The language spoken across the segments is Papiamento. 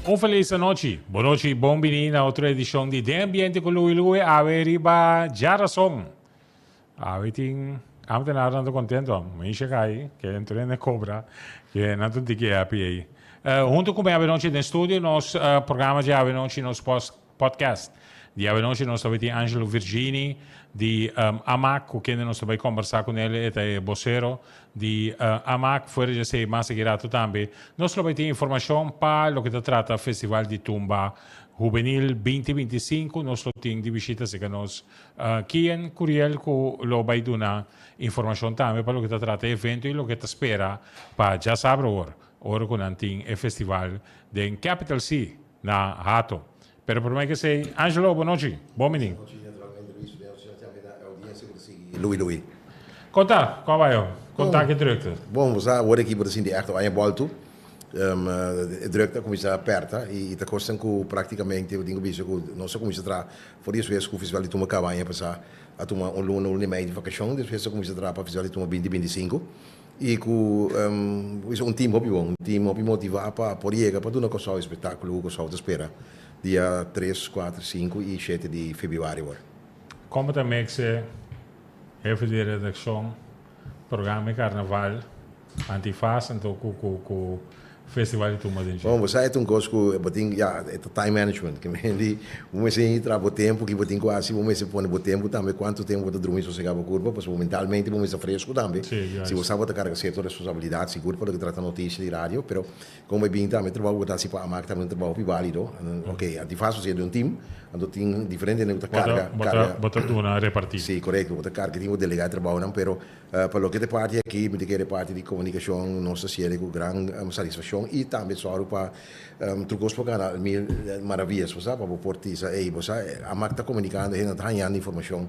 Un felis anochi. Bon nochi, bon bini na otro edishon di Den Ambiente ku Louie Louie awe riba djarason. Awe tin ambtenarnan ta kontento. Meisha kai ke entr'e kobra ke nan ta un tiki happy ei. Hunto ku mi awe nochi den studio nos programa dje awe nochi nos podcast di awe nochi nos ta bai tin Angelo Virgini di Amak ku kende nos ta bai kombersá kunel e ta e bosero di Amak. Fuera di esei mas aki rato tambe nos lo bai tin informashon pa loke ta trata Festival di Tumba Hubenil 2025 nos lo tin di bishita serka nos Kian Curiel ku lo bai duna informashon tambe pa loke ta trata e evento i loke ta spera pa djasabra awor, ora ku nan tin e festival den Capital C na Hato. Pero promé ke esei, Angelo, bon nochi, bon bini. Bon nochi naturalmente Luis, bon nochi tambe na e audiencia ku ta sigui Louis Louis. Kon ta? Kon a bai ho? Kon ta ki drukte? Bon, bo sa awor aki bo ta sinti ègt aña bòltu. E drukte a kuminsá pèrta i ta kosnan ku praktikamente bo tin ku bisa ku nos a kuminsá traha For di despues ku Festival di Tumba kaba aña pasá a tuma un luna, un luna i mei di vakashon, despues a kuminsá traha pa Festival di Tumba binti 25 i ku bisa un tim hopi bon, un tim hopi motivá pa por yega pa duna Kòrsou e spektákulo ku Kòrsou ta spera dia tres, kuater, sinku i shete di febrüari awor. Kon bo ta mekse hefe di redakshon programa e karnaval Antifaz anto ku ku ku festival di tumba den dje. Bon, bo sa e ta un kos ku bo tin, ya, e ta time management. Ke men di, bo mester traha bo tempu, ki bo tin ku hasi, bo mester pone bo tempu tambe, kuantu tempu bo ta drumi sosegá bo kurpa, pasobra mentalmente bo mester fresku tambe. Sí, Si bo juist. sa bo ta karga sierto responsabilidat, sigur pa loke trata notisia di radio, pero komo e bin tambe trabou ku bo ta hasi pa amak tambe un trabou hopi bálido. Oke, Antifaz bo sier di un tim, anto tin diferente hende ku ta Bo ta karga, bo ta karga. bo ta duna repartí. Sí, korekto, bo ta karga, tin ku delegá e trabounan, pero Pa loke ta e parti aki, mi ta kere e parti di komunikashon nos ta siere ku gran satisfakshon i tambe sòru pa tur kos por gana mil maravias, bo sa, pa bo por tisa ey, bo sa, Amak ta komunikando, hende ta hañando informashon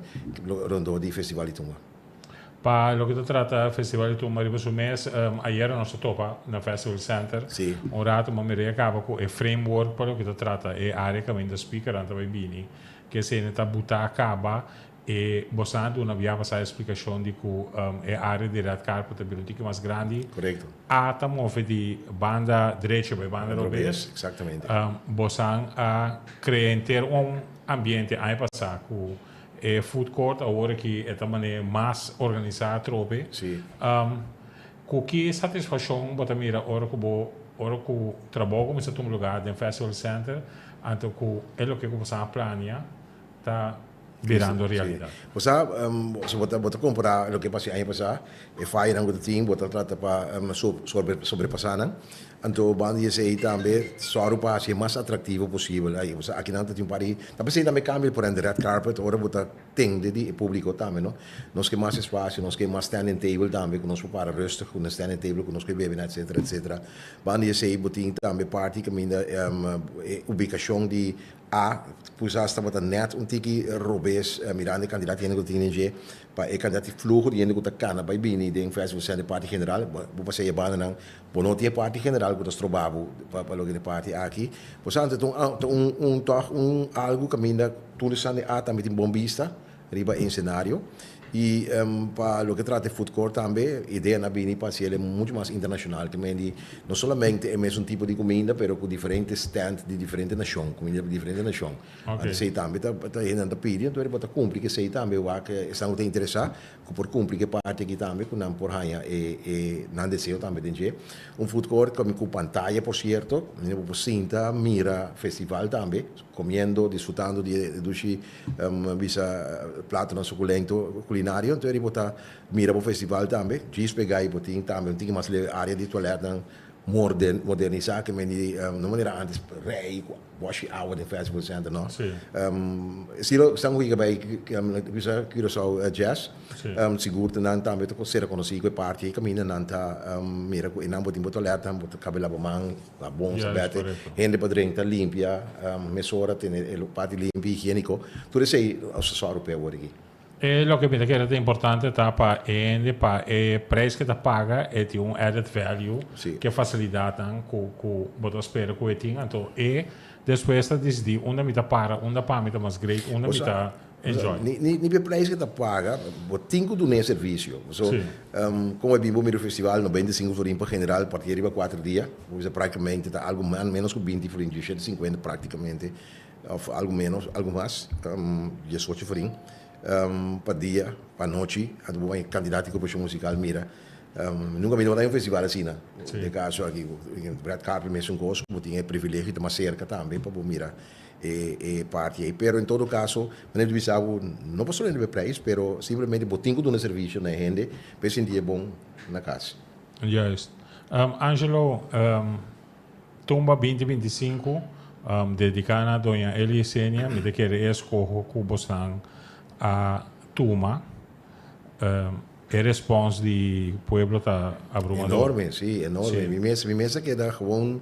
rondó di Festival di Tumba. Pa loke ta trata Festival di Tumba riba su mes, ayera nos ta topa na Festival Center un rato, ma mi rea kaba ku e framework pa loke ta trata e area kaminda speakernan ta bai bini, ke esei ta buta kaba. E bosan a duna bia pasá e splikashon di ku e área di red carpet ta bira un tiki mas grandi. Korekto. A ta move di banda drecho bai banda robes. Eksaktamente. Bosan a krea henter un ambiente aña pasá ku e food court awor aki e ta manera mas organisá atrobe. Si. Ku ki satisfakshon bo ta mira ora ku bo ora ku trabou kuminsá tuma lugá den Festival Center anto ku e loke ku bosan a plania ta birando realidad. Bo sa, si bo ta bo ta compara loke pasa e aña pasa, e fayanan ku ta tin, bo ta trata pa sobrepasa nan. Anto banda di esei tambe sòru pa hasi e mas atractivo posibel. Ai, bo sa akinan ta tin un par di, ta p'esei tambe cambio por ehempel red carpet ora bo ta tende di e publico tambe no. Nos ke mas espacio, nos ke mas standing table tambe ku nos por para rustig ku na standing table ku nos ke bebe na etcetera etcetera. Banda di esei bo tin tambe parti kaminda e ubicacion di A Quizas tabata nèt un tiki robes mirando e kantidat di hende ku ta tin den dje, pa e kantidat di fluho di hende ku ta kana bai bini den Festival Center parti general, bo pasea e bandanan, bo no tin e parti general ku ta stroba bo pa loke ta e parti aki. Por tanto ta un un tòg un algu kaminda tur esnan den A tambe tin bon bista riba e escenario. I pa loke trata e food court tambe, ideanan a bini pa hasiel e mucho mas internacional, ke men di no solamente e mesun tipo di kuminda, pero ku diferente stand di diferente nashon, kuminda di diferente nashon. Anto esei tambe ta ta hendenan ta pidi, anto bo ta kumpli ku esei tambe, wak esnan ku ta interesá ku por kumpli ku e parti aki tambe, ku nan por haña e e nan deseo tambe den dje. Un food court ku pantaya por sierto, bo por sinta mira festival tambe, comiendo, disfrutando di e dushi bisa platonan suculento culinario, entonces bo ta mira bo festival tambe, djis pega y bo tin tambe un tiki mas leu area di toiletnan modernisa ke men di no manera antes rei cu boshi awa den festival center no. Estilo esnan cu yega bay bisa Curaçao Jazz sigur ta nan tambe ta ser reconoci cu e parti ey caminda nan ta mira cu eynan bo tin bo toiletnan bo ta cabe laba man. Ta bon sa bete hende pa drenta limpia mesora tene e parti limpia higienico tur esey nos ta sòru p'e awor aki. E loke mi ta kere ta importante ta pa e hende pa e prijs ke ta paga e tin un added value ke facilidadnan ku ku bo ta spera ku e tin anto e despues ta disidi unda mi ta para unda pa mi ta mas great unda mi ta. Enjoy. Ni p'e prijs ku ta paga, bo tin ku duna e servisio. So, komo e bin bo mira festival, 95 florin pa general, partí riba 4 dia, bo bisa praktikamente ta algu menos ku 20 florin, 17,50 praktikamente, òf algu menos, algu mas, 18 florin pa dia, pa anochi, anto bo bai kantidat di grupashon musikal mira. Nunka mi no tabata den un festival asina. Den kaso aki, red carpet mesun kos, bo tin e privilegio di ta mas serka tambe pa bo mira e parti ei. Pero en todo kaso, manera di bisa bo, no pasobra riba e prijs, pero simplemente bo tin ku duna servisio na e hende pa e sinti e bon na kas. Juist. Angelo, Tumba 2025, dediká na Doña Eli Yesenia, mi ta kere e eskoho ku bosnan a tuma. E respons di pueblo ta abrumador. Enorme, si, enorme. Mi mes, mi mes a keda gewoon,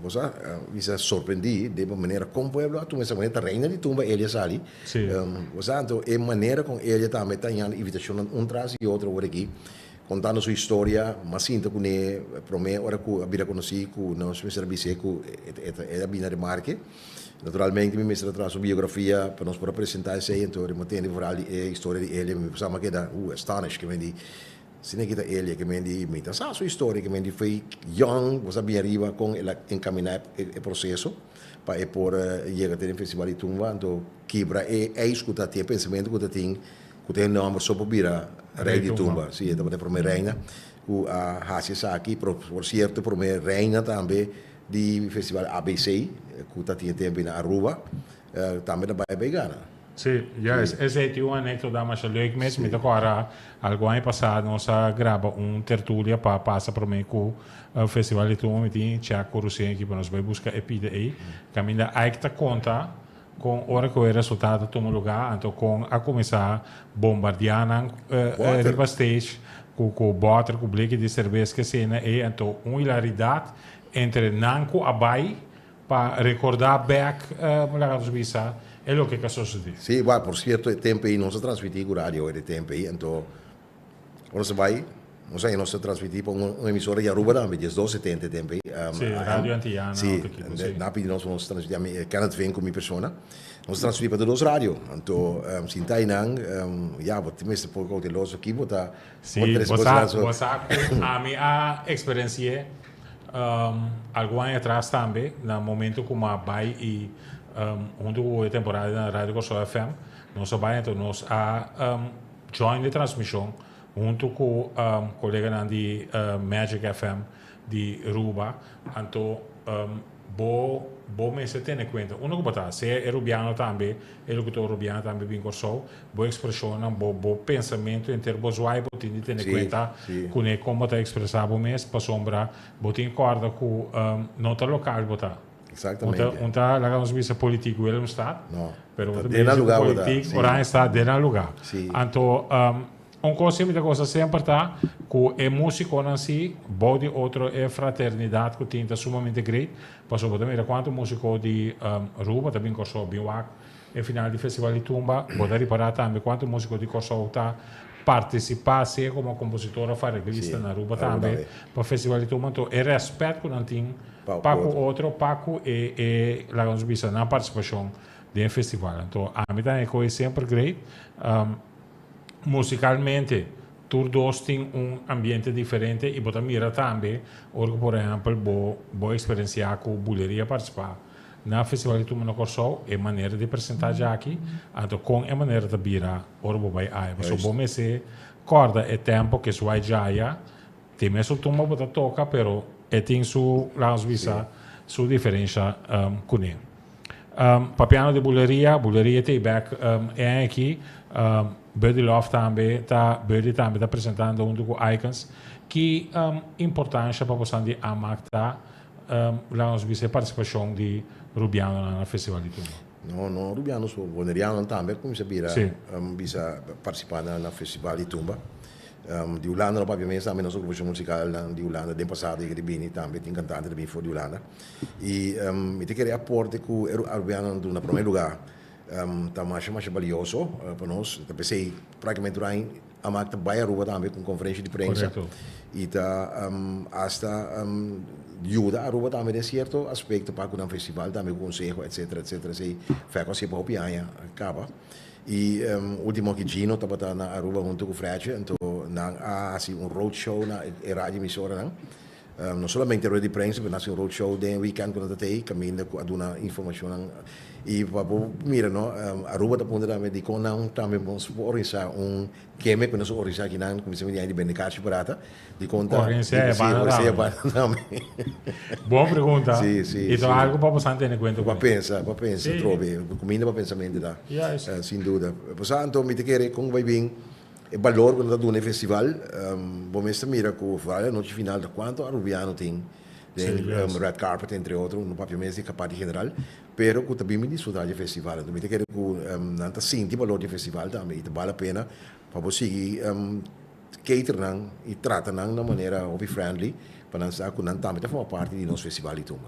bo sa, bisa sorprendí den e manera kon pueblo a tuma esa manera. Ta reina di tumba Elia sali. Bo sa, anto e manera kon Elia tambe ta hañando invitashonnan un tras di otro awor aki, kontando su historia, mas sinta kuné promé ora ku a bira konosí ku nos mester a bis'é ku e a bini na remarke. Naturalmente mi mester a traha su biografia pa nos por a presenta esey, enton ora mi a tende vooral di e historia di Elia mi sa mi a keda astonished, ke men di si nan kita Elia ke men di mi ta sa su historia, ke men di foi young bo sa bien riba con el a encamina e proceso pa e por yega te den festival di tumba, anto kibra e ijs cu ta tin e pensamento cu ta tin cu ta e nomber so por bira rey di tumba, si e tabata e prome reina cu a haci esaki, por cierto e prome reina tambe di festival ABC cu ta tin e tempo na Aruba tambe ta bay bay gana. Si, juist. Esey tin un anecdota masha leuk mes. Mi ta cora algun aña pasa nos a graba un tertulia pa pasa prome cu festival di tumba. Mi tin check cu Rusén aki pa nos bay busca e pida ey. Caminda Ike ta conta con ora cu e resultado a tuma lugar anto con a cuminsa bombardea nan riba stage cu boter cu bleki di cerbes ke esena ey anto un hilaridad Entre nan ku a bai pa rekordá bèk, laga nos bisa, e loke ku a sosodé. Sí, wak, por sierto e tempu ei nos a transmití ku radio e tempu ei, anto ora nos a bai, nos a nos a transmití pa un emisora di Aruba tambe, 1270 e tempu ei. Sí, Radio Antillana, Sí, otro ekipo, sí. Nan a pidi nos pa nos transmití, ami, Kenneth Vink ku mi persona, nos a transmití pa tur dos radio, anto sinta einan, ya, bo mester por kouteloso ki bo ta Sí, bo sa, bo sa ku ami a eksperensi'é algun aña atras tambe, na momento ku mi a bai i huntu ku e temporada na Radio Kòrsou FM, nos a bai anto nos a join e transmishon huntu ku koleganan di Magic FM di Ruba, anto Bo bo mester tene kuenta unda ku bo ta, sea e rubiano tambe, e lokutor rubiano tambe bin Kòrsou, bo ekspreshonnan, bo bo pensamentu henter bo zwai bo tin di tene kuenta kuné kon bo ta ekspresá bo mes pasobra bo tin kòrda ku no ta lokal bo ta. Exactamente. Un ta laga nos bisa politiek Willemstad, pero bo ta bisa ku politiek Oranjestad den nan lugá. Anto Un kos ku mi ta gosa semper ta ku e músikonan si bou di otro e fraternidat ku tin ta sumamente great, pasobra bo ta mira kuantu músiko di Aruba ta bin Kòrsou bin wak e final di Festival di Tumba, bo ta ripará tambe kuantu músiko di Kòrsou ta partisipá sea komo kompositor òf areglista na Aruba tambe pa Festival di Tumba, anto e rèspèt ku nan tin pa ku otro, pa ku e e laga nos bisa nan partisipashon den e festival. Anto ami ta haña ku e semper great. Musicalmente, tur dos tin un ambiente diferente y bo ta mira tambe ora cu por ehempel bo bo experiencia cu Buleria participa na Festival di Tumba na Corsou, e manera di presenta djaki, anto con e manera ta bira ora bo bay aya. Pasobra bo mester corda e tempo cu Swai Jaya tin mesun tumba bo ta toca pero e tin su, laga nos bisa, su diferencia cune. Papiando di buleria, buleria ta e bek e aña aki. Buddy Love tambe ta, Buddy tambe ta presentando hunto cu Icons. Ki importancia pa bosan di AMAC ta laga nos bisa e participacion di Rubianonan na Festival di Tumba? No, no Rubiano so, Bonerianonan tambe a cuminsa bira bisa participa na Festival di Tumba. Di Hulanda no papia mes tambe nos agrupacion musicalnan di Hulanda den pasado yega di bini tambe tin cantante ta bini for di Hulanda. I mi ta kere aporte ku e Arubianonan duna promé lugá ta masha masha balioso pa nos. Ta p'esei práktikamente tur aña Amak ta bai Aruba tambe ku un konferensha di prensa i ta asta yuda Aruba tambe den cierto aspecto pa cu nan festival tambe cu conseho etcetera etcetera esey Fecco a haci pa hopi aña caba y ultimo aki Gino tabata na Aruba hunto cu Fredje anto nan a haci un road show na e radio emisoranan. No solamente rueda di prensa, pero nan haci un road show den weekend cu nan ta tey, caminda cu a duna informacionnan. Y pa bo mira no, Aruba ta puntra tambe dicon nan tambe nos por organisa un keme cu nos a organisa akinan, cuminsa mi di aña di bende cachi barata, dicon ta. Organisa e banda tambe. Organisa e banda tambe. Bon pregunta. Si, si, Y ta algo pa boso tene cuenta cu. Pa pensa, pa pensa trobe. Cuminda pa pensamento ta. Juist. Sin duda. Pasobra anto mi ta kere con bay bin. E balor ku nan ta duna e festival, bo mes ta mira ku foral e anochi final ta kuantu Arubiano tin den red carpet entre otro, no papia mes di parti general, pero ku ta bin bin disfruta di e festival. Anto mi ta kere ku nan ta sinti balor di e festival tambe i ta bal la pena pa bo sigui cater nan i trata nan na manera hopi friendly pa nan sa ku nan tambe ta forma parti di nos festival di tumba.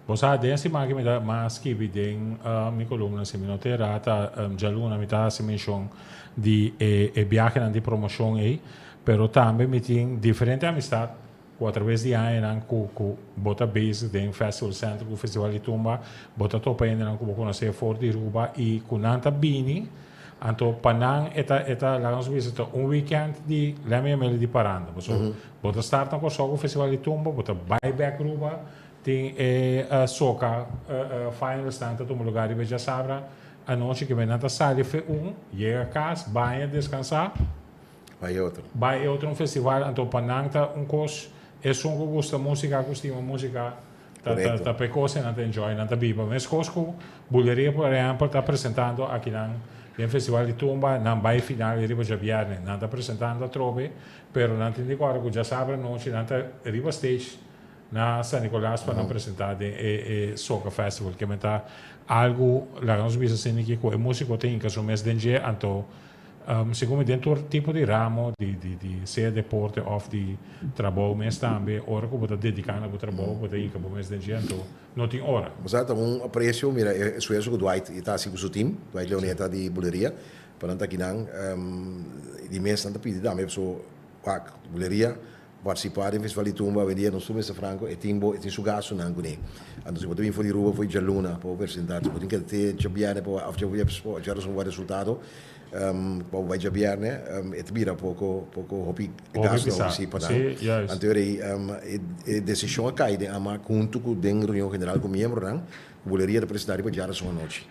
Bo sa, den siman aki mi ta mas skibi den mi columna, si mi no ta era, ta djaluna mi ta hasi menshon di e e biahenan di promocion ei, pero tambe mi tin diferente amistad cu a traves di añanan cu cu bo ta bezig den Festival Center cu Festival di Tumba, bo ta topa hendenan cu bo conoce for di Aruba y cu nan ta bini, anto pa nan e ta e ta laga nos bisa ta un weekend di lemme yam'el di paranda, pasobra bo ta start na Corsou cu Festival di Tumba, bo ta bay bek Aruba, tin e soca finals nan ta tuma lugar riba djasabra anochi ke nan ta sali fe un, yega kas, baña, deskansá. Bai e otro. Bai e otro un festival, anto pa nan ta un kos, esun ku gusta músika, ku stima músika, ta ta ta pa e kos e nan ta enjoy, nan ta biba. Meskos ku Buleria por ehèmpel ta presentando akinan den festival di tumba, nan bai final riba djabièrnè, nan ta presentando atrobe, pero nan tin di kòrda ku djasabra anochi nan ta riba stage na San Nicolas pa nan presenta den e e Soca Festival ke men ta algu laga nos bisa asina ki ku e musico ta hinka su mes den dje anto segun mi den tur tipo di ramo di di di sea deporte of di trabou mes tambe ora ku bo ta dedica na bo trabou bo ta hinka bo mes den dje anto no tin ora. Bo sa ta un aprecio mira e esfuerso ku Dwight e ta hasi ku su team, Dwight Leoneta di Buleria pa nan ta akinan di mes nan ta pidi tambe paso wak Buleria Participá den Festival di Tumba awendia nos tur mester franco e tin bo e tin su gastunan kuné. Anto si bo ta bin for di Aruba for di djaluna pa bo presentá si bo tin keda te djabièrnè pa òf djaweps pa djadusun bo resultado pa bo bai djabièrnè e ta bira poko poko hopi gastu hopi si pa nan. Anto e e desishon a kai den ama huntu ku den reunion general ku miembronan ku Buleria ta presentá riba djadusun anochi.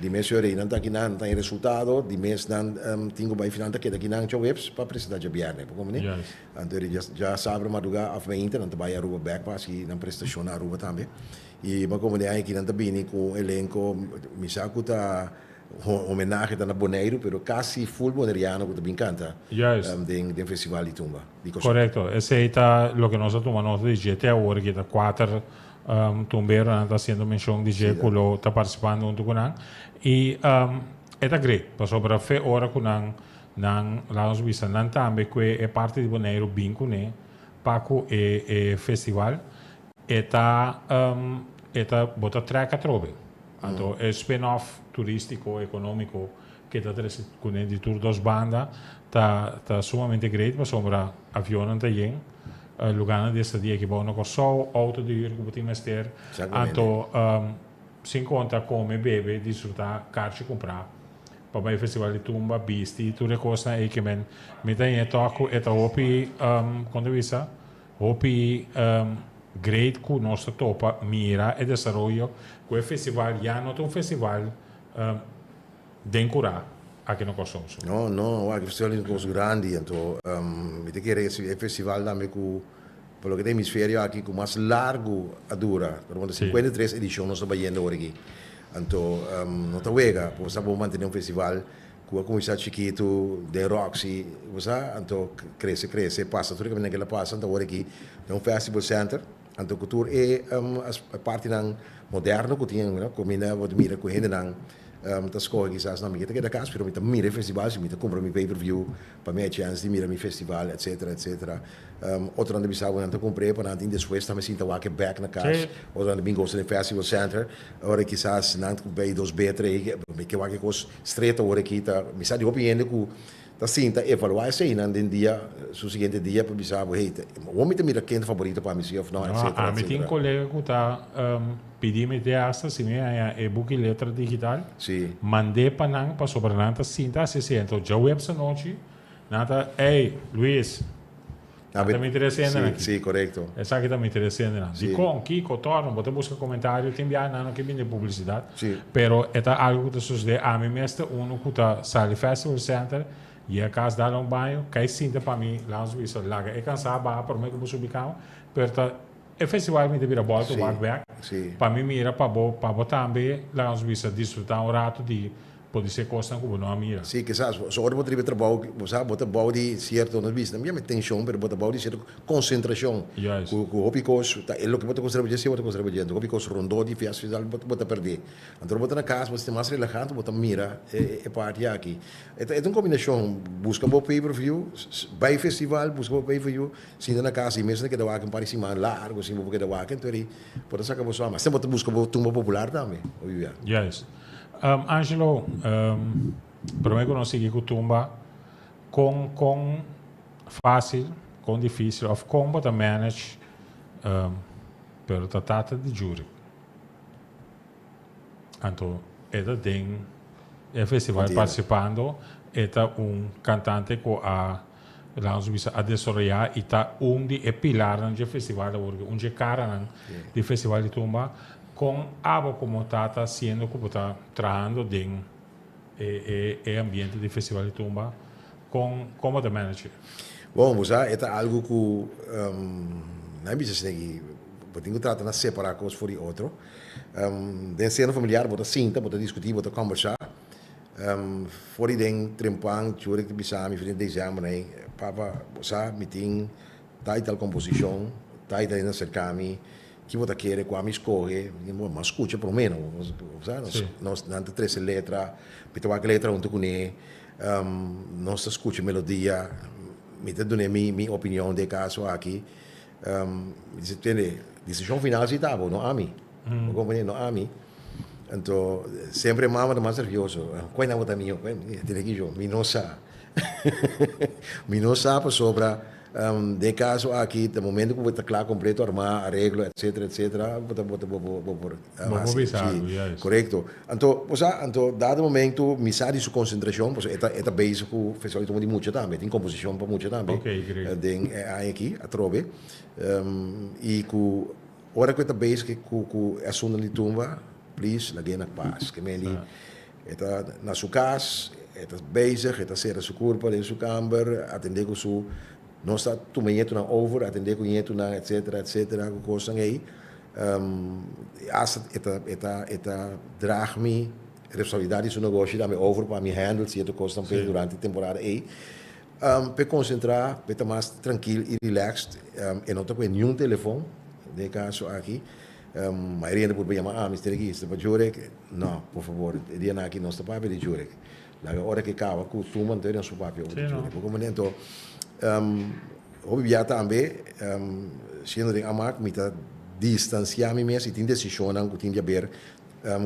Di mes yo rei nan ta akinan, nan ta e resultado, di mes nan tin ku bai final ta keda akinan djaweps pa presenta djabièrnè, bo komprende? Anto e djasabra madrugá òf meinta nan ta bai Aruba bèk pa hasi nan prestashon na Aruba tambe. I bo komprende aña aki nan ta bini ku un elenko, mi sa ku ta homenahe ta na Boneiru, pero kasi full boneriano ku ta bin kanta den festival di tumba di Kòrsou. Korekto, esei ta loke nos a tuma nota di dje te awor aki ta kuater Tumberonan ta haciendo mencion di dje cu lo ta participando hunto cu nan. Y e ta great, pasobra fe ora cu nan, nan, laat nos bisa, nan tambe cu e parti di Boneiru bin cune pa cu e e festival, e ta, e ta, bo ta trek atrobe. Anto e spin-off turistico, economico ke ta trece cune di tur dos banda ta ta sumamente great pasobra avionnan ta yen, lugarnan di estadia aki bou na Kòrsou, outo di hür ku bo tin mester, anto sin konta kome, bebe, disfrutá, karchi kumprá pa bai festival di tumba, bisti, tur e kosnan ei ke men mi ta haña tòg ku e ta hopi kon ta bisa hopi great ku nos ta topa mira e desaroyo ku e festival ya no ta un festival Den kurá aki na Kòrsou so. No, no, wak e festival ta un kos grandi, anto mi ta kere e festival tambe ku pa loke ta hemisferio aki ku mas largu a dura, pero bo ta 53 edishon nos ta bayendo awor aki, anto no ta wega, bo sa bo mantene un festival ku a kuminsá chikitu den Roxy, bo sa, anto krese krese pasa tur e kaminda ku el a pasa, anto awor aki den un festival center, anto ku tur e partinan moderno ku tin, kuminda bo ta mira ku hendenan ta skohe kisas no mi ke ta keda kas pero mi ta mira e festival si mi ta kumpra mi pay per view pa mi hay chèns di mira mi festival etcetera etcetera otronan ta bisa bo nan ta kumpr'é pa nan tin despues tambe sinta wak e bèk na kas otronan ta bin gosa den festival center ora kisas nan ta bay dos be tres mi ke wak e kos stret awor aki ta mi sa di hopi hende ku. Ta sinta evaluá eseinan den dia, su siguiente dia pa bisa bo, hey, bo mi ta mira ken ta favorito pa mi si of no, No, etcetera, ami tin etcetera. colega cu ta pidi mi te hasta si mi haña e buki letra digital, Sí. mand'é pa nan pasobra nan ta sinta hasi esei. Anto djaweps anochi nan ta, ey, Luis, A nan ta be, mi trece sí, nan aki. sí, corecto. Esaki ta mi trece nan. Sí. Dicon, kico, torno, bo ta busca comentario, tin biaha nan no ke bini publicidad, Sí. pero e ta algo cu ta sucede. Ami mes ta uno cu ta sali Festival Center, yega cas dal un baño, cay sinta pa mi, laat ons bisa, laga e cansa baha prome cu bo subi cama, pero ta e festival mi ta bira bolto Sí, wak bek, sí. pa mi mira pa bo, pa bo tambe, laat ons bisa, disfruta un rato di Podisé kosnan ku bo no a mira. Sí, kisas. So ora bo ta riba e trabou, bo sa, bo ta bou di sierto, no bisa mi yama tenshon, pero bo ta bou di sierto konsentrashon. Juist. Ku ku hopi kos, ta e loke bo ta konsentrá bo dje, si bo ta konsentrá bo dje. Anto hopi kos rondó di fiesta final bo bo ta pèrdé. Anto ora bo ta na kas, bo ta sinti mas relahá, anto bo ta mira e e parti aki. E ta e ta un kombinashon, buska bo pay per view, bai festival, buska bo pay per view, sinta na kas i mes ta keda wak un par di siman largu asin bo por keda wak, anto eri bo ta saka bo sua. Mas bo ta buska bo tumba popular tambe, hopi bia. Juist. Angelo, prome ku nos sigui ku tumba, kon kon fásil, kon difísil òf kon bo ta manage pero ta tata di Jurick. Anto e ta den e festival partisipando, e ta un kantante ku a laat nos bisa a desaroyá i ta un di e pilarnan dje festival awor, un dje karanan di festival di tumba. Kon abo komo tata siendo ku bo ta trahando den e e ambiente di festival di tumba, kon kon bo ta manage? Bon, bo sa e ta algu ku nan bisa asina aki, bo tin ku trata na separá kos for di otro. Den seno familiar bo ta sinta, bo ta diskutí, bo ta kòmbersá. For di den trempan, Jurek ta bisa mi for di desèmber nei, Papa, bo sa mi tin tal i tal komposishon, tal i tal hende a serká mi, Ki bo ta kere ku ami skohe? Mi di, Bo mas skucha promé no. Bo sa, nos, nos, nan ta trese letra, mi ta wak letra huntu kuné, nos ta skucha melodia, mi ta dun'é mi, mi opinion den e kaso aki. Mi dice, tende, desishon final si ta abo, no ami. Bo komprende? No ami. Anto, semper e mama ta mas nervioso. Kua nan bo ta mihó? Tende ki yo, mi no sa. Mi no sa pasobra Den e kaso aki ta momento ku bo ta kla kompleto armá, areglo etsetera etsetera bo ta bo ta bo bo por Bo por hasi bisa si algu, juist. korekto. Anto bo sa anto dado momento mi sa di su konsentrashon pasobra e ta e ta bezig ku festival di tumba di mucha tambe tin komposishon pa mucha tambe Oké, great. den e aña aki atrobe i ku ora ku e ta bezig ku ku e asuntonan di tumba please lag'é na pas ke men di E ta na su kas, e ta bezig, e ta sera su kurpa den su kamber, atendé ku su, nos ta tuma e ñetunan over, atendé ku ñetunan, etsetera, etsetera, ku kosnan ei. Asta e ta, e ta, e ta draag mi responsabilidat di su negoshi tambe over pa mi handle sierto kosnan p'e durante e temporada ei. P'e konsentrá, p'e ta mas trankil i relaxed. E no ta ku e niun telefon den e kaso aki. Mayoria hende por por yama ami, Stereki, esta pa Jurek? No, por fabor, e dianan aki nos ta papia di Jurek. Laga ora ke kaba ku tumba anto nos por papia over di Jurek. Bo comprende? Anto, hopi bia tambe, siendo den Amak, mi ta distansia mi mes i tin desishonnan ku tin di haber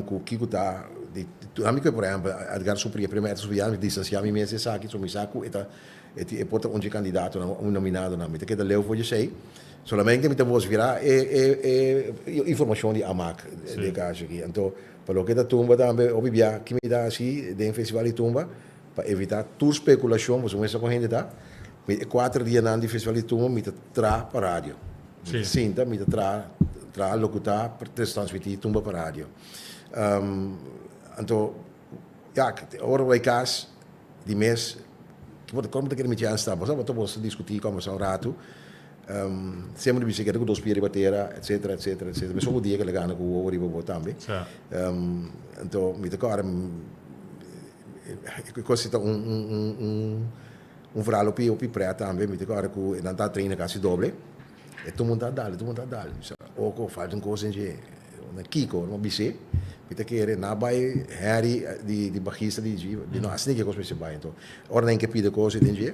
ku kiko ta di, ami ku por ehempel, Edgar Supriya, prima Edgar Supriya, mi ta distansia mi mes di esaki, so mi sa ku e ta E tin e por ta un dje kandidatonan, un nominadonan. Mi ta keda leu for dje esei. Solamente mi ta vosvirá e e e informashon di Amak den e kaso aki. Anto pa loke ta tumba tambe hopi bia ki mi ta hasi den festival di tumba pa evitá tur spekulashon, pasobra mester kon hende ta, mi e kuater dianan di festival di tumba mi ta traha pa radio. Mi ta sinta mi ta traha traha lokutá pa transmití tumba pa radio. Anto ya ora bo bai kas. Di mes, bo ta kon bo ta kere mi chèns ta? Bo sa bo ta boso diskutí, kòmbersá un ratu. Semper di bisa keda ku dos pia riba tera, etsetera, etsetera, etsetera. Mesun ku dia ke el a gana ku wowo riba bo tambe. Anto mi ta kòrda e kos ta un un un un un verhaal hopi hopi prèt tambe. Mi ta kòrda ku nan ta traina kasi doble. E tur mundu ta dal, e tur mundu ta dal. Mi sa, oko, falta un kos den dje. Na kiko? Mi a bis'é, mi ta kere na bai Harry di di bajista di dje, di no asina ke kos mester bai. Anto, ora nan ke pidi kos den dje,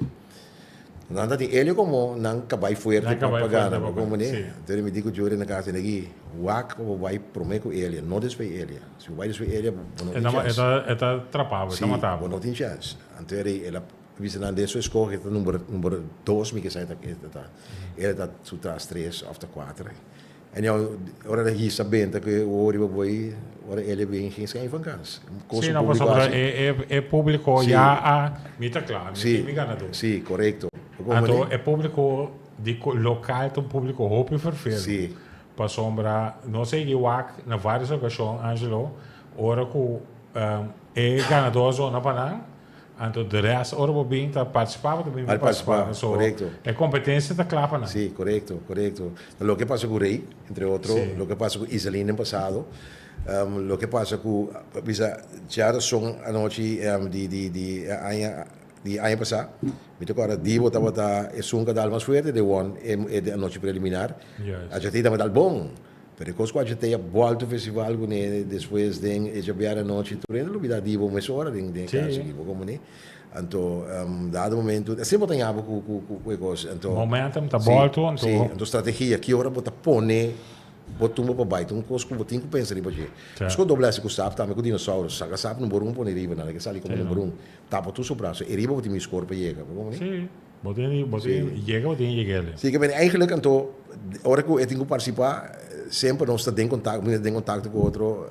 nan ta tin Elio komo nan kabai fuerte pa pa gana, bo komprende? Anto mi di ku Juri na kas, Negi, wak pa bo bai prome ku Elio, no despues Elio. Si bo bai despues Elio, bo no tin chèns. E ta trapa bo, e ta mata bo. Si, bo no tin chèns. Anto el a. Bisa nan den su escoge ta number number dos mi kisa e ta e ta e ta su tras tres of ta cuater. En jou ora el a hisa benta cu e oor riba boy ora el a bin geen schijn van kans. Sí, no, pasobra e e e publico ya a mi ta cla, mi tin mi ganador. Sí, corecto. Anto e publico di local ta un publico hopi verveel. Pasobra nos a yega wak na varios ocasion, Angelo, ora cu e ganador a zona pa nan, Anto de rest ora bo bin ta participa bo ta bin participa. So e competencia ta cla pa nan. Si, corecto, corecto. Loke pasa cu Rey, entre otro, loke pasa cu Iselin den pasado, loke pasa cu, bisa djarazon anochi di di di aña di aña pasa, mi ta corda Dibo tabata esun cu a dal mas fuerte den won e anochi preliminar. Acha tabata dal bon. Pero e kos ku a te a bolto festival kuné despues den e djabièrnè anochi tur hende lo bida di bo mesora den den e kas aki bo komo ni. Anto dado momento asina bo ta ña bo ku ku ku e kos anto Momentum ta bolto anto. Si anto strategia ki ora bo ta pone bo tumba pa bai ta un kos ku bo tin ku pensa riba dje. Pasobra doble hasi ku sap tambe ku dinosauro saka sap number un pone riba nan a ke sali komo number un tapa tur su braso e riba bo tin mi skor pa yega bo komo ni. Bo tin bo tin yega bo tin yeg'el. Sí, ke men eigenlijk anto ora ku e tin ku partisipá semper nos ta den kontakto, mi ta den kontakto ku otro.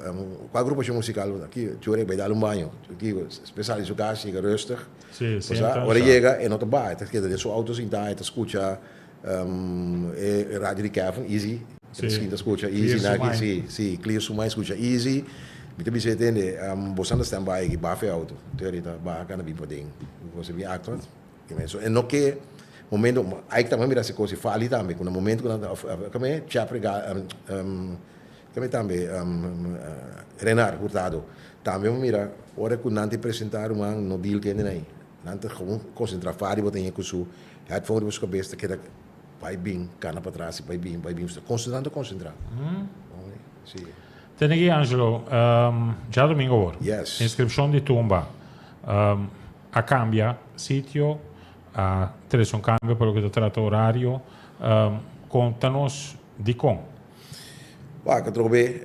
Kua agrupashon musikal bo ta? Ki Chore bai dal un baño. Ki spes sali su kas yega rustig. Sí, sienta. Ora e yega e no ta baha, e ta keda den su outo sintá, e ta skucha e radio di Kevin, Easy. E ta sinta skucha Easy na aki, sí, sí, clear su mind skucha Easy. Mi ta bisa e tende, bo sa na stand by aki, baha fe outo. Te orita baha kana bin paden. Bo sa bin aktua. So e no ke momento Ike tambe a mira si kos i Fali tambe ku na momento ku nan ta kome Chep Regal kome tambe Renard Hurtado tambe a mira ora ku nan ta presenta ruman no deal ku hende nan nan ta gewoon konsentra Fali bo ta hende ku su headphone riba su kabes ta keda bai bin kana patras i bai bin bai bin konsentra ta konsentra si. Tene ki Angelo djadomingo awor inskripshon di tumba. A cambia sitio, a trece un cambio pa loke ta trata horario. Conta nos dicon. Wak, atrobe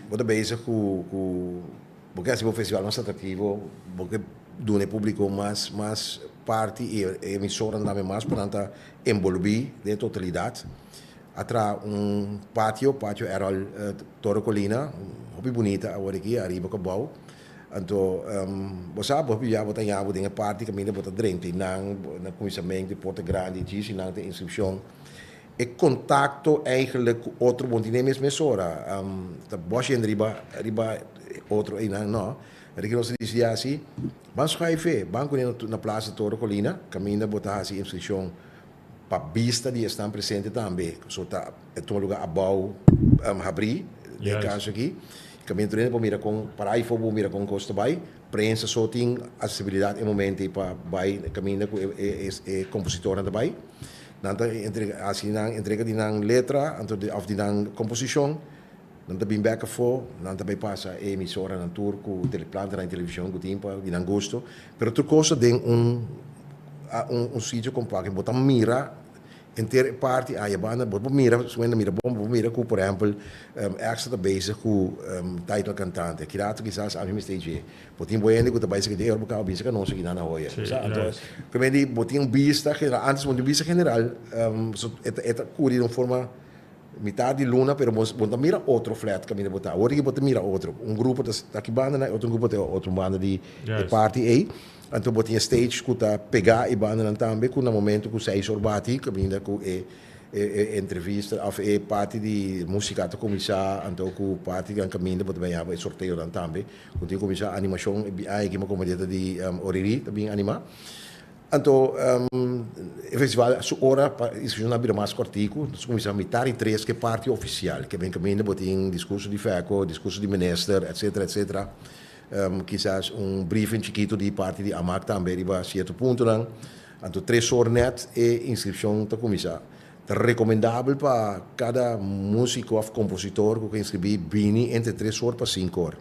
bo ta bezig cu cu bo ke haci bo festival mas atractivo, bo ke duna e publico mas mas parti y e emisoranan tambe mas pa nan ta enbolbi den e totalidad. A traha un patio, patio Errol Torre Colina, hopi bunita awor aki ariba cabao. Anto, bo sa, bo hopi bia bo ta haña bo den e parti kaminda bo ta drenta i nan na kuminsamentu di porta grandi djis i nan ta inskripshon. E kontakto eigentlik ku otro bo no tin e mes mesora. Ta bòsha hende riba riba otro einan no. Ricky nos a disidí hasi, ban schuif e, ban kuné na Plaza Toro Colina kaminda bo ta hasi inskripshon pa bista di esnan presente tambe. So ta e tuma lugar abou habrí den e kaso aki. Kaminda tur hende por mira kon para aifo bo mira kon kos ta bai. Prensa so tin asesibilidat e momento ei pa bai kaminda ku e e kompositornan ta bai. Nan ta entrega hasi nan entrega di nan letra anto di òf di nan komposishon. Nan ta bin bèk afó, nan ta bai pasa e emisoranan tur ku teleplantanan di televishon ku tin pa di nan gusto. Pero tur kos ta den un un sitio kompakto. Bo ta mira henter e parti aya banda, bo por mira, su hende mira bon, bo por mira ku por ehèmpel Extra ta bezig ku Title Cantante. Ki rato kisas ami mester dje. Bo tin bo hende ku ta bai seki di, ey ora bo kaba bin seka nos aki nan na hoya. Sa? Anto, ku bo tin un bista general, antes bo tin un bista general, so e ta e ta kuri den un forma. Mitad di luna pero bo bo ta mira otro flat caminda bo ta. Awor di bo ta mira otro. Un grupo ta ta aki banda nan, otro grupo ta otro banda di e parti ey. Anto bo tin e stage cu ta pega e bandanan tambe cu na momento cu seis or bati caminda cu e e entrevista of e parti di musica ta cuminsa anto cu parti nan caminda bo ta bay haba e sorteonan tambe cu tin cuminsa animacion e aña aki como ta di Oriri ta bin anima. Anto e festival su ora pa inskripshon a bira mas kòrtiku. Nos kuminsá mitar di tres ku e parti ofisial, ke ben kaminda bo tin diskurso di Fèko, diskurso di minister, etsetera, etsetera. Kisas un briefing chikitu di parti di Amak tambe riba sierto puntonan. Anto tres or nèt e inskripshon ta kuminsá. Ta rekomendabel pa kada músiko òf kompositor ku ke inskribí bini entre tres or pa sinku or.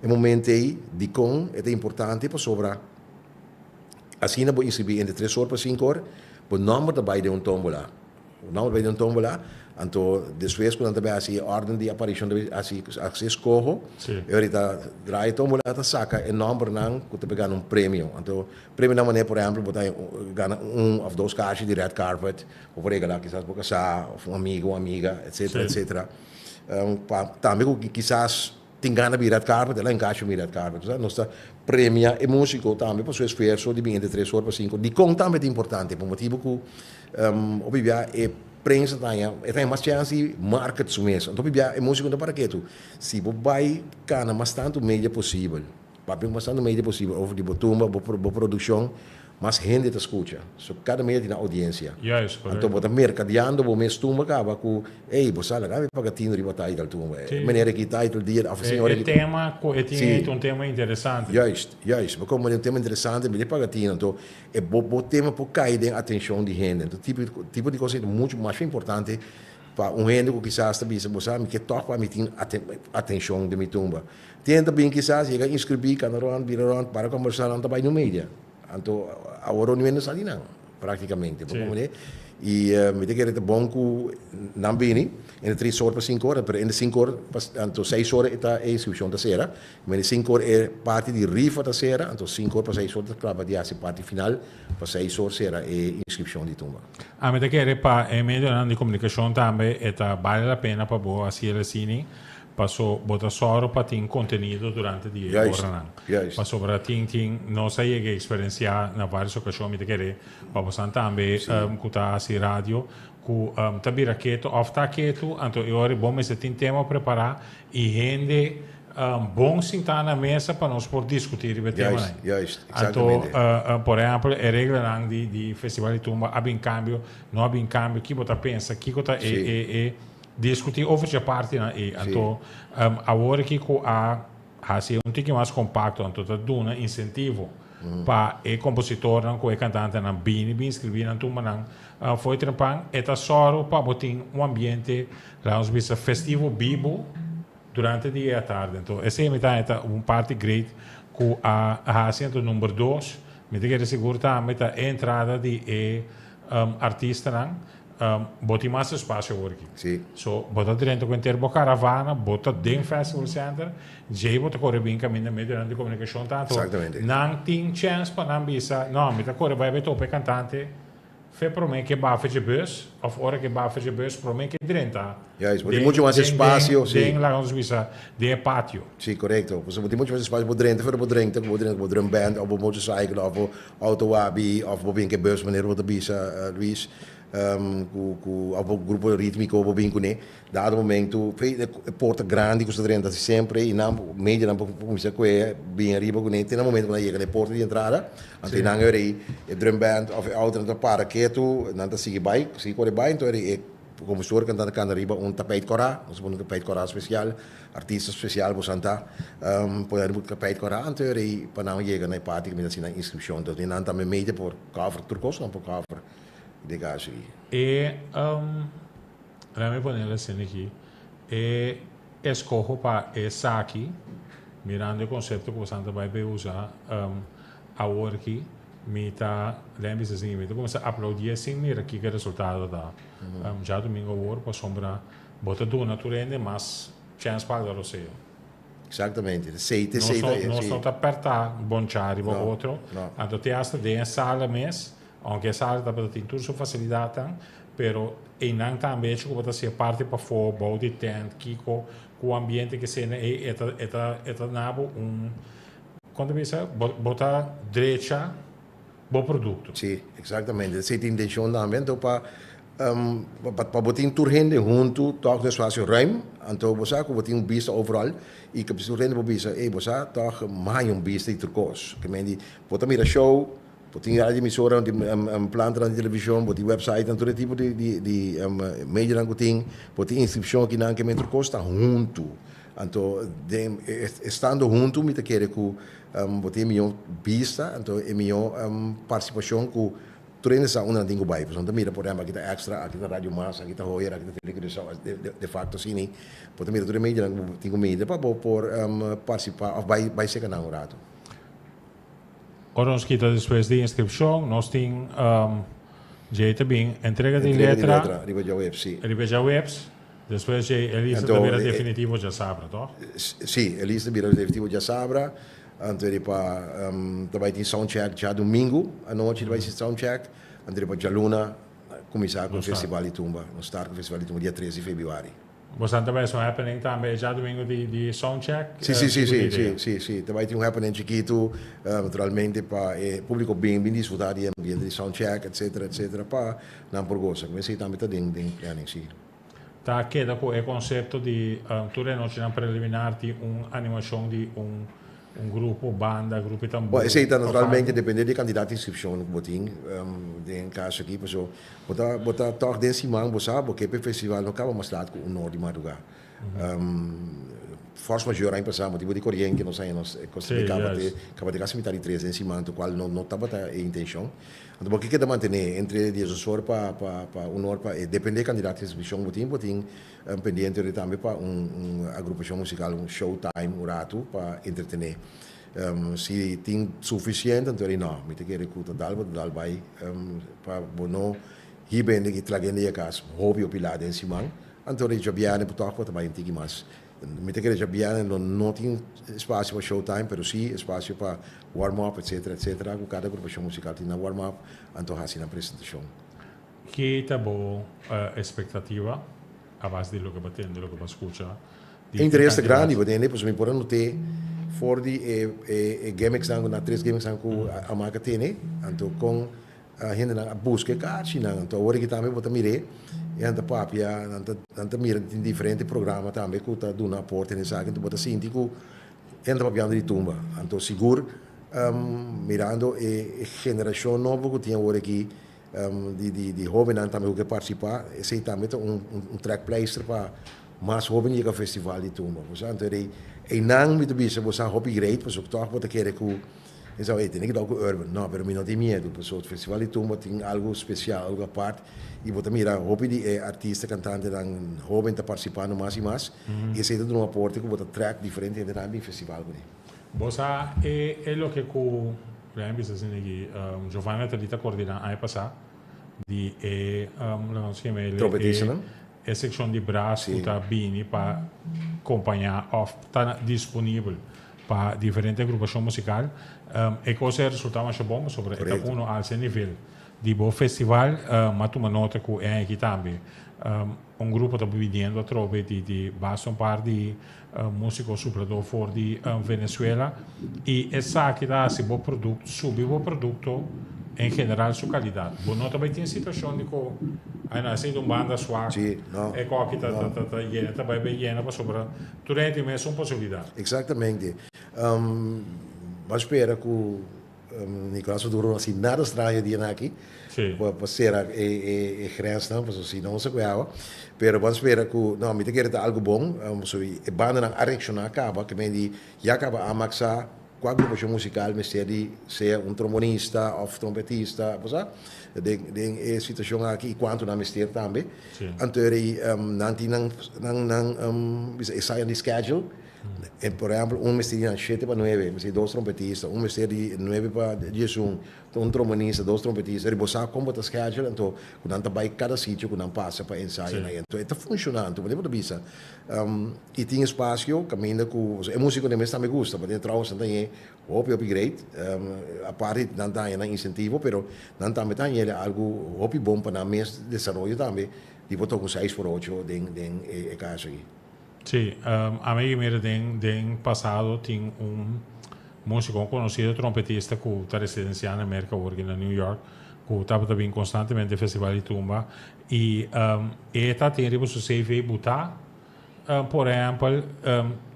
E momento ei dikon e ta importante pasobra. Asina bo inscribí entre tres or pa sinku or, bo nòmber ta bai den un tómbola. Bo nòmber bai den un tómbola, Anto despues ku nan ta bai hasi e órden di aparishon ta bai hasi hasi eskoho, e ora ta draai tómbola ta saka e nòmbernan ku ta bai gana un premio. Anto premionan manera por ehèmpel bo ta gana un òf dos kashi di red carpet, bo por regalá kisas bo kasá òf un amigo, un amiga, etsetera, etsetera. Pa tambe ku kisas tin gana bin red carpet, el a enkashi bin red carpet. Nos ta premia e músiko tambe pa su esfuerso di bin entre tres or pa sinku. Dikon tambe ta importante? Pa motibu ku hopi bia e prensa ta haña, e ta haña mas chèns di market su mes. Anto hopi bia e músiko no ta para ketu. Si bo bai kana mas tantu media posibel, papia mas tantu media posibel over di bo tumba, bo bo produkshon, mas hende ta skucha. So kada media tin nan oudiensia. Juist, Anto bo korekto. ta merkadeando bo mes tumba kaba ku, ey, bo sa laga mi paga tinu riba title tumba. E Sí. meneer aki title dia òf e E señor e aki. tema ku e tin Sí. ei ta un tema interesante. Juist, juist. Bo komo di un tema interesante, mi ta paga tinu. Anto e bo bo tema por kai den atenshon di hende. Anto tipo tipo di kos ei ta muchu masha importante pa un hende ku kisas ta bisa, bo sa mi ke tòg pa mi tin atenshon den mi tumba. Tin hende ta bin kisas yega inskribí, kana rònt, bira rònt, para kòmbersá, nan ta bai nu media. Anto awor no hende sa di nan práktikamente. Bo komprendé? I mi ta kere ta bon ku nan bini entre tres or pa sinku ora, pero entre sinku or pa anto seis or e ta e inskripshon ta sera. Mende sinku or e parti di rifa ta sera, anto sinku or pa seis or ta kla pa di hasi parti final pa seis or sera e inskripshon di tumba. Ami ta kere pa e medionan di komunikashon tambe e ta bale la pena pa bo hasi el asini, paso bo ta sòru pa tin kontenido durante di e oranan. Pasobra tin tin nos a yega eksperensiá na vários okashon, mi ta kere pa bosan tambe ku ta hasi radio, ku ta bira ketu òf ta ketu, anto e ora bo mester tin tema prepará i hende bon sintá na mesa pa nos por diskutí riba e temanan. Anto, por ehèmpel, e reglanan di Festival di Tumba a bin kambio, no a bin kambio, ki bo ta pensa, kiko ta e e diskutí over dje partinan ei. Anto, awor aki ku a hasi un tiki mas kompakto, anto ta duna insentivo pa e kompositornan ku e kantantenan bini bin skribí nan tumbanan fo'i trempan, e ta sòru pa bo tin un ambiente, laga nos bisa, festivo bibu durante di e atardi. Anto esei mi ta haña ta un parti great ku a hasi. Anto number dos, mi ta kere sigur tambe ta e entrada di e artistanan. Bo tin mas espacio awor aki. So bo ta drenta ku henter bo caravana, bo ta den Festival Center, djei bo ta kore bin kaminda medionan di komunikashon ta. Anto nan tin chèns pa nan bisa, no, mi ta kore bai bai topa e kantante. Fe prome ke bafa dje bus of ora ke bafa dje bus prome ke drenta Juist, bo tin mucho mas espacio, si. Den, laga nos bisa, den e patio. Si, corecto. Pasobra bo tin mucho mas espacio bo drenta fuera bo drenta, bo drenta ku bo drum band of bo motorcycle of bo auto wabi of bo bin ke bus manera bo ta bisa Luis, ku ku of bo grupo ritmico bo bin kuné. Dado momento e porta grandi ku sa drenta si sempre i nan medianan por kuminsá kue bin ariba kuné te na momento ku nan yega na e porta di entrada anto nan e rei e drum band òf e outo nan ta para ketu nan ta sigui bai sigui kore bai anto e rei e kompositor kantante kanta riba un tapijt kòrá nos a pone un tapijt kòrá spesial artista spesial boso nan ta pone riba un tapijt kòrá anto e rei pa nan yega na e parti ku mi ta hasi nan inskripshon entonces nan tambe media por cover tur kos nan por cover den kaso ei. E Laat mi pone el asina aki, e eskoho pa esaki, mirando e konsepto ku bosan ta bai bay usa awor aki, mi ta, laat mi bisa asina, mi ta kuminsá aplaudié sin mira kiko e resultado ta djadumingu awor, pasobra bo ta duna tur hende mas chèns pa alga roseo. Exactamente, esei ta esei ta e, Nos no ta pèrtá bonchá riba otro, anto te asta den e sala mes, Aunke e sala tabata tin tur su facilidatnan, pero einan tambe hecho cu bo ta hacia parti pafó, bou di tent, kico, cu ambiente ke sena ei, e ta, e ta, e ta na bo un, con ta bisa, bo, bo ta drecha bo producto. Sí, exactamente. Esei ta intencion tambe, anto pa, pa, pa bo tin tur hende hunto tòg den espacio ruim, anto bo sa cu bo tin un bista overal y cu tur hende por bisa, ey, bo sa tòg maya un bista di tur cos. Ke men di, bo ta mira show, Bo tin radio emisora, bo tin plantanan di television, bo tin websitenan, tur e tipo di di di medionan ku tin, bo tin inskripshon akinan ke men tur kos ta huntu. Anto den estando huntu mi ta kere ku bo tin e mihó bista, anto e mihó partisipashon ku tur hende sa unda nan tin ku bai. Pasobra nan ta mira por ehèmpel aki ta Extra, aki ta Radio Mas, aki ta Hoyer, aki ta Tele Curaçao, de facto asina bo ta mira tur e medionan ku bo tin ku mira pa bo por partisipá òf bai bai seka nan un ratu. Ora nos kita despues di inscripcion nos tin Djei ta bin entrega di Entrega di letra. letra riba djaweps, si. Riba djaweps, despues djei e lista ta Anto bira e definitivo djasabra, toch? Si, e lista bira definitivo djasabra, anto riba ta bai tin soundcheck djadumingu anochi ta bai tin soundcheck, anto riba djaluna kuminsá ku e Nos start. festival di tumba, nos start ku e festival di tumba dia tres di febrüari. Bosan ta bai haci un happening tambe e djadumingu di di soundcheck? Si, si, si, Kiko si, ta si, idea? si, si. Ta bai tin un happening chikitu, naturalmente pa e publico bin bin disfruta di e ambiente di soundcheck, etcetera, etcetera, pa nan por gosa. Como esey tambe ta den den planning, si. Ta keda cu e concepto di tur e nochinan preliminar tin un animacion di un Un grupo, banda, grupo y Bo, tambor esey ta of naturalmente algo? depende di e cantidad di inscripcion cu bo tin den caso aki, paso bo ta bo ta toch den siman bo sa bo ke p'e festival no caba mas laat cu un or di madruga. Force majeure aña pasa motibo di coriente nos haña nos cos Sí, caba te juist. caba te casi mitad di tres den siman to cual no no tabata e intencion. Anto bo ke keda mantene entre diesdos or pa pa pa un or pa e depende e cantidad di inscripcion bo tin bo tin Pendiente ori tambe pa un un agrupashon musikal, un show time un ratu pa entretené. Si tin sufisiente anto ori no, mi ta kere ku ta dal bo ta dal bai pa bo no hiba hende ki traga hende ya kas hopi hopi lat den siman, anto ori djabièrnè por tòg bo ta bai un tiki mas. Mi ta kere djabièrnè lo no tin espasio pa show time pero si espasio pa warm up etcetera etcetera ku kada agrupashon musikal tin nan warm up anto hasi nan presentashon. Ki ta bo espektativa a base di loke bo tende, loke bo a skucha di E e interes ta grandi, kandidato? bo tende, pasobra mi por a not'é for di e e gimmicks-nan ku nan tres gimmicks-nan ku a maka tene, anto kon hendenan a buska e kaarchinan. Anto awor aki tambe bo ta mir'é, e nan ta papia, nan ta nan ta mira tin diferente programa tambe ku ta duna aporte na esaki, anto bo ta sinti ku e nan ta papiando di tumba. Anto sigur mirando e generashon nobo ku tin awor aki, Di hobennan tambe ku ke partisipá, esei tambe ta un un trekpleister pa mas hoben yega festival di tumba. Bo sa, anto e einan mi ta bisa bo sa hopi great pasobra tòg bo ta kere ku e sa, ey tene kidao ku Urban. No, pero mi no tin miedu pasobra festival di tumba tin algu spesial, algu apart i bo ta mira hopi di e artista, kantantenan hoben ta partisipando mas i mas i esei ta duna un aporte ku bo ta trèk diferente hendenan bin festival kuné. Bo sa e e loke ku Ryan bisa asina aki, Giovanni Nathalie ta koordiná aña pasá di e lo nos yama el Trompetistanan? e sekshon di bras ku ta bini pa kompañá òf ta disponibel pa diferente agrupashon musikal. E kos ei a resultá masha bon pasobra e ta uno alsa e nivel di bo festival. M'a tuma nota ku e aña aki tambe Un grupo ta biniendo atrobe di di basta un par di musico suplador for di Venezuela y esaki ta haci bo producto, subi bo producto en general su calidad. Bo no ta bay tin situacion di cu ay no esey ta un banda swak, Sí, no, e coki ta no. ta ta yena ta bay bay yena pasobra tur hende tin mesun posibilidad. Exactamente. Bo a spera cu Nicolas Maduro no hasi nada straño dia nan aki pa sera e grensnan pasobra si no nos a koe awa pero ban spera ku no mi ta kere ta algu bon pasobra e bandanan a reakshoná kaba ke men di ya kaba a maksa kua grupashon musikal mester di sea un trombonista òf trompetista bo sa den den e situashon aki i kuantu nan mester tambe anto nan tin nan nan bisa e sayan di schedule. Por ehempel, un mester di nan shete pa nuebe, mester di dos trompetista, un mester di nuebe pa diesun, un trombonista, dos trompetista, ri bo sa kon bo ta schedule, anto ku nan ta bai kada sitio ku nan pasa pa ensayo na anto e ta funshoná, anto bo ta bisa i tin espasio kaminda ku e musikonan mes tambe gusta, pasobra trouwens nan ta hañ'é hopi hopi great, aparte nan ta haña nan insentivo, pero nan tambe ta hañ'é algu hopi bon pa nan mes desaroyo tambe di por toka un seis por ocho den den e kaso aki. Sí, ami mira den den pasado tin un musico, un conocido trompetista cu ta residencia na Merca awor aki na New York, cu tabata bin constantemente festival di tumba y e ta tin riba su CV buta, por ehempel,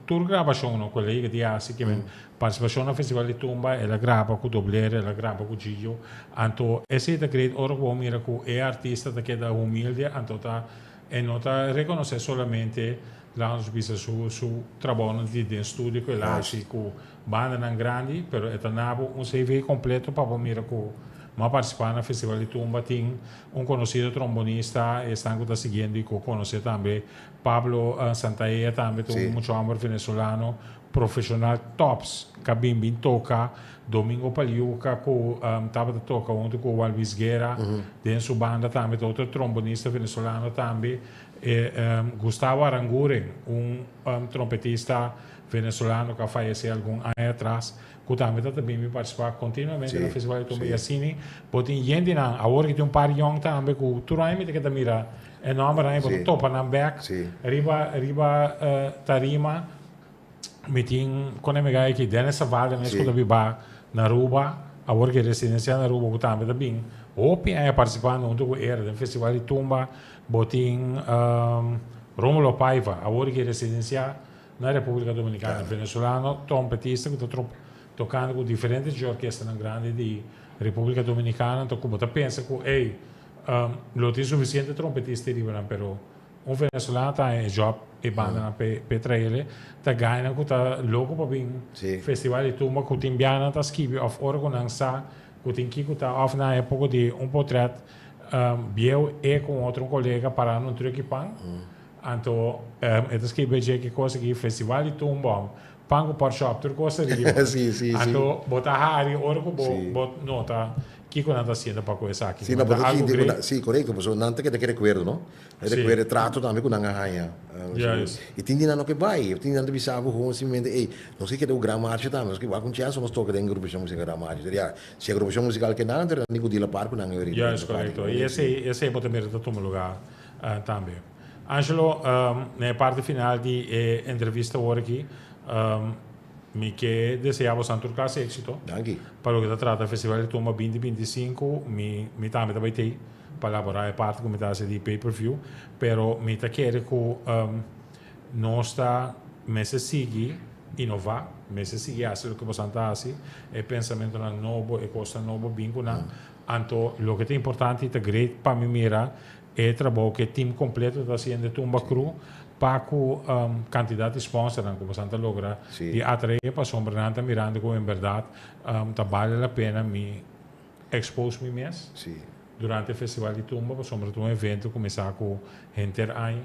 tur grabacion no cu el a yega di haci ki men participacion na festival di tumba, el a graba cu Doblero, el a graba cu Gio, anto esey ta great ora cu bo mira cu e artista ta keda humilde anto ta E no ta rekonosé solamente, laga nos bisa, su su trabounan di den studio ku el a hasi ku bandanan grandi, pero e ta na bo un CV kompleto pa bo mira ku bo a partisipá na Festival di Tumba. Tin un konosido trombonista, esnan ku ta siguiendo i ku konosé tambe, Pablo Santaella tambe ta un mucha hòmber venezolano. profesional tops ku a bin toka, Domingo Pagliuca ku tabata toka huntu ku Juan Luis Guerra, den su banda tambe, otro trombonista venezolano tambe, Gustavo Aranguren, un trompetista venezolano ku a fayesé algun aña atras, ku tambe ta bin partisipá kontinuamente na Festival di Tumba. I asina bo tin hendenan, awor ku tin un par yòn tambe ku tur aña mi ta keda mira e nòmbernan i bo ta topa nan bèk riba tarima. Mi tin kon e mega aki Dennis Zavala mes ku ta biba na Aruba, awor ku e residensia na Aruba ku tambe ta bin hopi aña partisipando huntu ku era den Festival di Tumba. Bo tin Romulo Paiva, awor ku e residensia na Repúblika Dominikana, venezolano trompetista ku ta tokando ku diferente dje orkestanan grandi di Repúblika Dominikana. Anto ku bo ta pensa ku ey lo tin sufisiente trompetista riba nan, pero un venezolano ta haña e job e bandanan p'e traele ta gainan ku ta loko pa bin Festival di Tumba ku tin bianan ta skibi òf ora ku nan sa ku tin kiko ta òf nan haña poko di un potret bieu e ku un otro kolega pará na un truki pan. Anto e ta skibi dje ki kos aki Festival di Tumba pan ku porkchop tur kos ta riba. Anto bo ta hari ora ku bo nota kiko nan ta hasiendo pa ku esaki. Si, no, bo ta sinti ku nan, si, korekto, pasobra nan ta keda ku e rekuerdo, no? E rekuerdo, e trato tambe ku nan a haña. I tin di nan no ke bai, tin di nan ta bisa bo gewoon simplemente, ey, nos ke keda ku Gran Marcha tambe, nos ke wak un chèns pa nos toka den Agrupashon Musikal Gran Marcha. Entonces, ya, si Agrupashon Musikal ke nan, entonces nan tin ku dila par ku nan e riba. Juist, korekto. I esei, esei bo ta mira ta tuma lugá tambe. Angelo, na e parti final di e entrevista awor aki, Mi ke desea bosan tur klase éksito. Danki. Pa loke ta trata Festival di Tumba 2025, mi mi tambe ta bai tei pa laborá e parti ku mi ta hasi di pay per view, pero mi ta kere ku nos ta mester sigui inová, mester sigui hasi loke bosan ta hasi, e pensamentonan nobo, e kosnan nobo bin ku nan. Anto loke ta importante i ta great pa mi mira E trabou ku e team kompleto ta hasiendo e Tumba Crew pa ku kantidat di sponsornan ku bosan ta logra di atraé pasobra nan ta mirando ku en bèrdat ta bale la pena mi expose mi mes durante e festival di Tumba pasobra ta un evento ku mi sa ku henter aña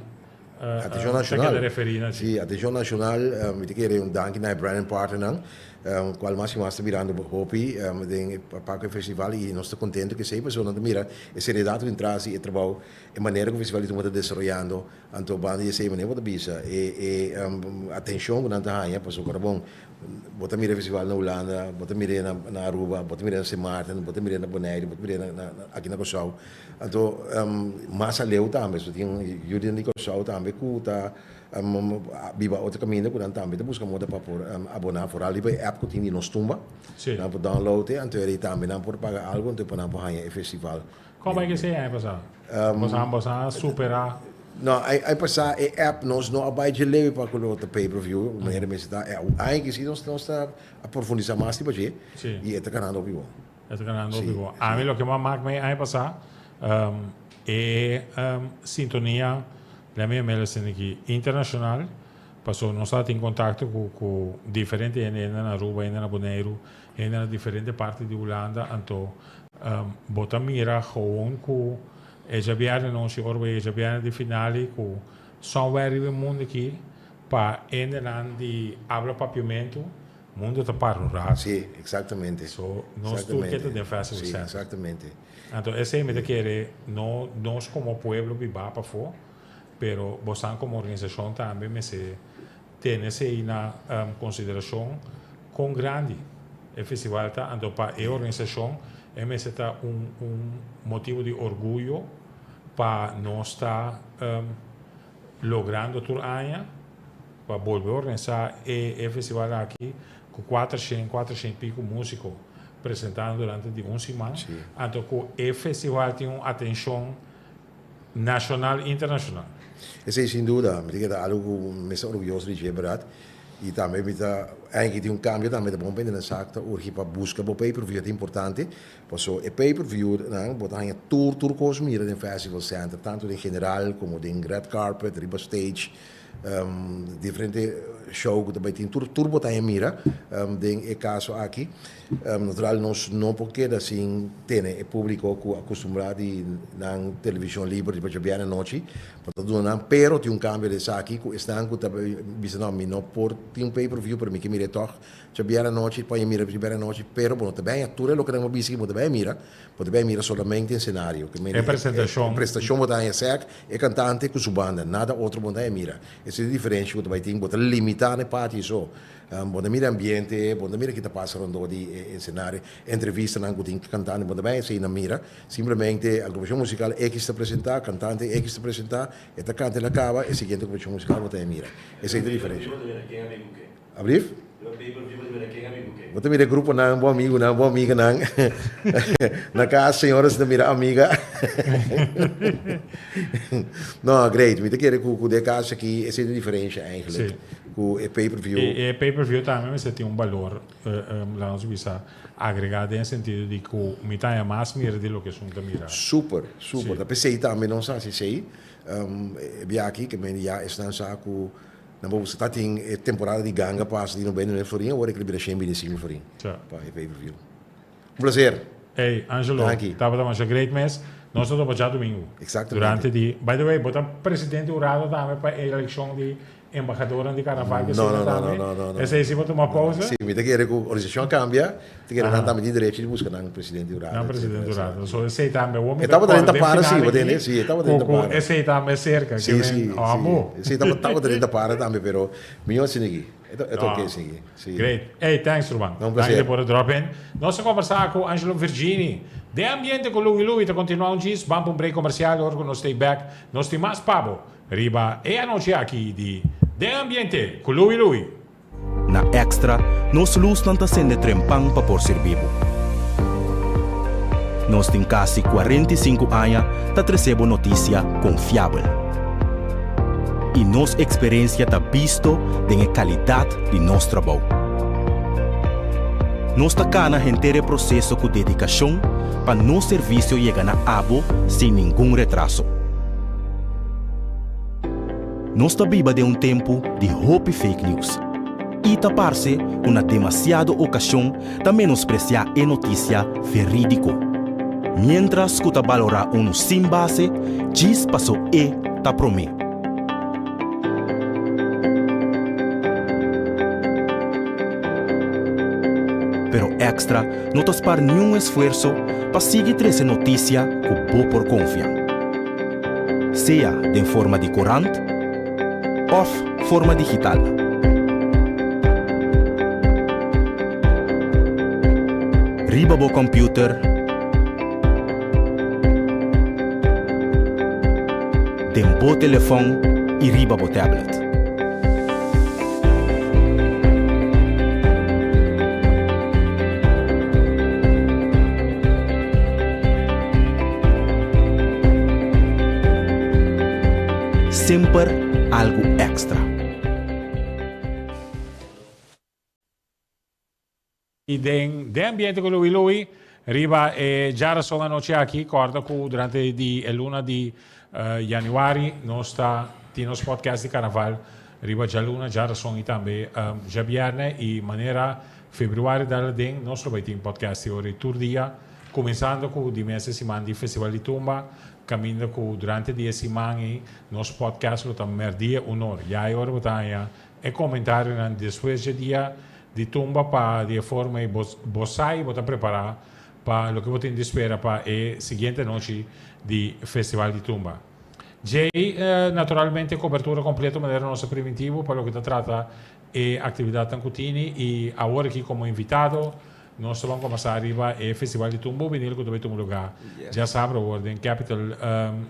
Atenshon ta nashonal. keda referí na dje. Sí, atenshon nashonal. Mi ta kere un danki na e branding partnernan, kual mas i mas ta mirando hopi den e pa ku e festival i nos ta kontento ku esei pasobra nan ta mira e seriedat ku tin tras di e trabou, e manera ku e festival di tumba ta desaroyando. Anto banda di esei manera bo ta bisa e e atenshon ku nan ta haña pasobra ora bon bo ta mira e festival na Hulanda, bo ta mir'é na Aruba, bo ta mir'é na Sint Maarten, bo ta mir'é na Boneiru, bo ta mir'é na aki na Kòrsou. Anto mas aleu tambe, so tin yudinan di Kòrsou tambe ku ta biba otro kaminda ku nan tambe ta buska moda pa por aboná foral riba e app ku tin di Nos Tumba. Nan por download e, anto eri tambe nan por paga algu anto pa nan por haña e festival. Kon bai kese aña pasá? Boso a superá? No, aña pasá e app nos no a bai dje leu pa ku lo ta pay per view, manera mester ta. Aña ki si nos ta a profundisá mas riba dje i e ta ganando hopi bon. E ta ganando hopi bon. Ami loke mi a mak mei aña pasá, e sintonia, lei mi yam'el asina aki, internashonal, pasobra nos a tin kontakto ku ku diferente hende, hende na Aruba, hende na Boneiru, hende na diferente parti di Hulanda, anto bo ta mira gewoon ku e djabièrnè nochi ora bo yega djabièrnè di finali ku somewhere riba e mundu aki pa hendenan di abla papiamentu Mundo ta para un rato. Sí, exactamente. So, nos tur ke ta den Festival Sí, Center. exactamente. Anto esei mi ta kere no nos como pueblo biba pafó, pero bosan como organisacion tambe mester tene esei na consideracion con grandi e festival ta. Anto pa e organisacion e mester ta un un motibo di orguyo pa nos ta logrando tur aña pa bolbe organisá e e festival aki ku 400, 400 i piku músiko presentando durante di un siman. Anto ku e festival tin un atenshon nashonal i internashonal. Esei sin duda, mi ta keda algu ku mi mester orguyoso di dje, bèrdat. I tambe mi ta. Eigenlijk tin un cambio tambe ta bon pa hende sa ta urgi pa busca bo pay per view ta importante paso e pay per view nan bo ta haña tur tur cos mira den festival center tanto den general como den red carpet riba stage diferente show cu ta bay tin tur tur bo ta haña mira den e caso aki natural nos no por keda sin tene e publico cu a custumbra di nan television liber riba djabièrnè anochi Bo ta duna nan, pero tin un cambio den esaki cu esnan cu ta bisa no, mi no por tin un pay per view pero mi ke mira e tog djabièrnè anochi, pon e mira djabièrnè anochi, pero bo no ta bay a tur e loke nan bo bisa ki bo ta bay a mira, bo ta bay a mira solamente e scenario. E presentacion. E prestacion bo ta haña sec, e cantante cu su banda, nada otro bo no ta haña mira. Esei ta e diferencia cu ta bay tin, bo ta limita na e parti eso. Bo ta mira e ambiente, bo no ta mira ki ta pasa rondó di e escenario, entrevistanan cu tin cantante, bo no ta bay esei nan mira. Simplemente agrupacion musical X ta presenta, cantante X ta presenta, e ta canta el a caba, e siguiente agrupacion musical bo ta e mira. Esey ta e diferencia. Ablief? Bo ta mira e gruponan, bo amigunan, bo amiganan. Na cas señoras ta mira amiga. No, great. Mi ta kere cu den e caso aki esey ta e diferencia eigenlijk. Cu e pay per view. E pay per view tambe mester tin un balor. Laat nos bisa agrega den sentido di cu mi ta haña mas mira di loke esun ta mira. Super, super. Ta p'esey tambe nos a haci esey. E biaha aki ke men ya esnan sa cu nan por busca. Ta tin e temporada di ganga pasa di 99 florin, awor e kere bira 125 florin pa e pay per view. Un placer. Ey, Angelo, Danki. tabata masha great mes. Nos ta topa djadumingu. Exactamente. Durante di, by the way, bo ta presidente hurado tambe pa e eleccion di Embahadornan di Carnaval ke No, asina no, no, tambe. no, no, no. Esei si bo tuma pausa. Si, mi ta kere ku organisashon a kambia, ta kere nan tambe tin derecho di buska nan presidente hurado, Nan etcetera, presidente etcetera. hurado. So esei tambe. Awor mi E ta tabata kòrda den den tapara, si, final bo tende, aki si, e tabata ku den ku tapara. esei tambe serka. Si, Ke men, si, oh, si. bo. Esei tabata tabata den tapara tambe, pero mihó asina aki. E ta e ta No. oké asina aki, si. Great. Ey, thanks ruman. No, un Danki placer. di por a drop in. Nos a kombersá ku Angelo Virgini. Den ambiente ku Louie Louie ta kontinuá un djis. Ban pa un break komersial ora ku nos stay back. Nos tin mas pa bo. Riba e anochi aki di Den Ambiente cu Louie Louie. Na Extra, nos lusnan ta sende trempan pa por sirbi bo. Nos tin kasi 45 aña ta trese bo notisia konfiabel. I nos eksperensia ta bisto den e kalidat di nos trabou. Nos ta kana henter e proseso ku dedikashon pa nos servisio yega na abo sin ningun retraso. Nos ta biba den un tempu di hopi fake news i ta parse ku na demasiado okashon ta menospresiá e notisia verídiko, miéntras ku ta balorá unu sin base djis paso e ta promé. Pero Extra no ta spar niun esfuerso pa sigui trese notisia ku bo por konfia. Sea den forma di korant òf forma digital. Riba bo kòmpiuter, den bo telefòn i riba bo tablet. Semper algu èkstra. I den den ambiente ku Louie Louie riba e djarason anochi aki, kòrda ku durante di e luna di januari nos ta tin nos podcast di karnaval riba djaluna, djarason i tambe djabièrnè i manera februari dal aden nos lo bai tin podcast di ora i tur dia kuminsando ku di mes e siman di Festival di Tumba kaminda ku durante di e siman ei nos podcast lo ta mèrdia unor ya e ora bo ta haña e komentarionan despues dje dia Di tumba pa di e forma ei bo bo sa i bo ta prepará pa loke bo tin di spera pa e siguiente anochi di Festival di Tumba. Djei naturalmente kobertura kompleto manera nos a priminti bo pa loke ta trata e aktividatnan ku tini i awor aki komo invitado nos ta ban kombersá riba e Festival di Tumba Hubenil ku ta bai tuma lugá djasabra awor den Capital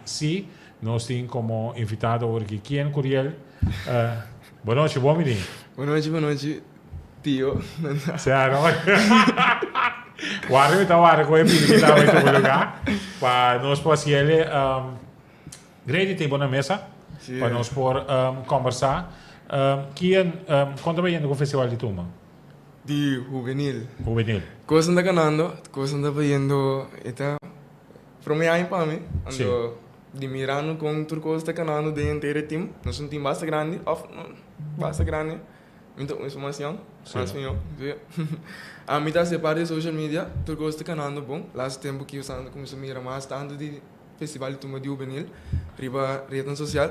C. Nos tin komo invitado awor aki Kien Curiel. Bo nochi, bon bini. Bo nochi, bo nochi, tio. Sea, no. Warda mi ta warda ku e pidi ki ta bai tuma lugá pa nos por hasiel Grady tin bo na mesa pa nos por kombersá. Kian, kon ta bai yendo ku Festival di Tumba? Di hubenil. Hubenil. Kosnan ta ganando, kosnan ta bayendo, e ta prome aña pa mi, anto di mirando kon tur kos ta ganando den henter e team, nos un team basta grandi, of basta grandi, mi ta un mas young, mas mihó, si. Ami ta hasi parti di social media, tur kos ta ganando bon, laatste tempu ki nos a kuminsá mira mas tantu di festival di tumba di hubenil riba retnan sosial,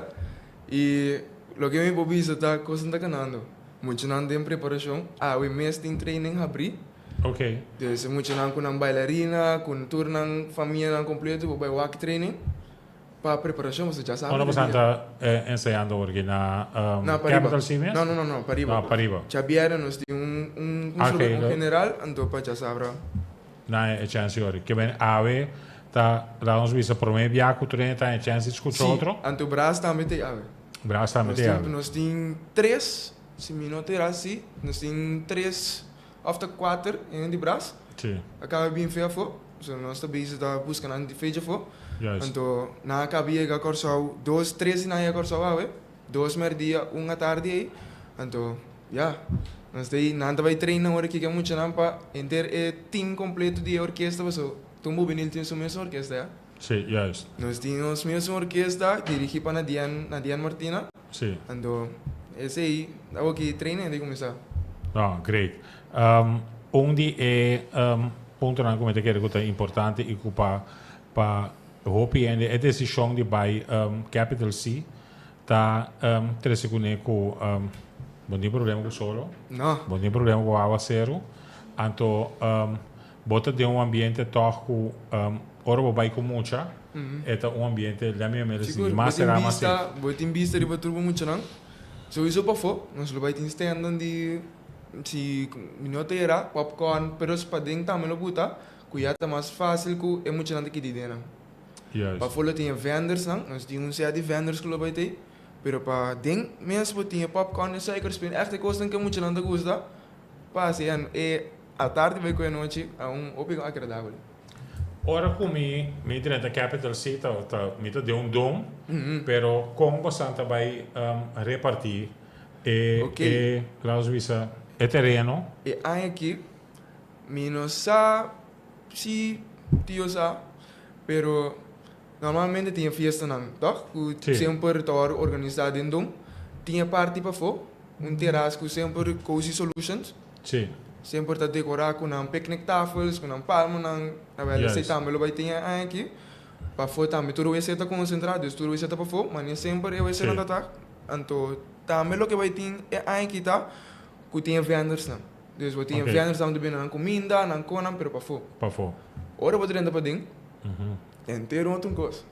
i loke mi por bisa ta kosnan ta ganando. Muchanan den preparashon, awe mes tin training habrí. Ok. Dus e muchanan ku nan bailarina, ku tur nan famianan kompleto por bai wak training pa preparashon pasobra dja sabra Unda di boso dia. ta ensayando awor aki? Na Na pariba. Capital C mes? No, no, no, no, pariba. No, pariba. Djabièrnè nos tin un un Ah, ok. un general, anto pa djasabra. Na e chèns yori. Ke ben awe ta laga nos bisa promé bia ku tur hende ta e chèns di skucha Sí, otro. anto Bras tambe ta awe. Bras tambe Nos ta tin, awe. nos tin tres, si mi no ta era si, nos tin tres òf ta kuater hende di Bras. Sí. A kaba bin fe afó, so nos ta bezig ta buska nan di fecha afó. Juist. Anto nan a kaba yega Kòrsou, dos, tres di nan a yega Kòrsou awe, dos mèrdia, un atardi ei. Anto, ya, nos ta ei, nan ta bai train nan ora kiko e muchanan pa henter e team kompleto di e orkesta pasobra Tumba Hubenil tin su mes orkesta ya. Sí, juist. Nos tin nos mes orkesta dirigí pa Nadian, Nadian Martina. Sí. Anto esei awoki training a kuminsá. No, great. Un di e puntonan ku mi ta kere ku ta importante i ku pa pa hopi hende e desishon di bai Capital C ta trese kuné ku bo no tin problema ku solo, No. bo no tin problema ku awaseru, anto bo ta den un ambiente tòg ku ora bo bai ku mucha e ta un ambiente lèmi a mira si mas será mas safe. Bo tin bista riba tur bo muchanan, souiso pafó nos lo bai tin standnan di si mi no ta era popcorn pero paden tambe lo buta ku ya ta mas fásil ku e muchanan ta kidi den nan. Pafó lo tin e vendersnan, nos tin un set di vendors ku lo bai tei, pero paden mes bo tin e popcorn e suikerspin, ègt e kosnan ku e muchanan ta gusta pa hasi e atardi bai ku e anochi a un hopi agradabel. Ora ku mi mi drenta Capital C ta ta mi ta den un dom, pero kon bosan ta bai reparti e e laat nos bisa e tereno? E aña aki mi no sa si tio sa, pero normalmente tin e fiestanan, toch? Ku semper ta wòrdu organisá den dom. Tin e parti pafó, un teras ku semper Cozy Solutions. Semper ta dekorá ku nan picnic tafels, ku nan palmonan. Awel esei tambe lo bai tin e aña aki. Pafó tambe tur wc ta konsentrá, dus tur wc ta pafó, mane semper e wcnan ta ta. Anto tambe loke bai tin e aña aki ta ku tin e vendersnan. Dus bo tin e vendors ta bende nan kuminda, nan konan, pero pafó. Pafó. Ora bo drenta paden, henter un otro kos.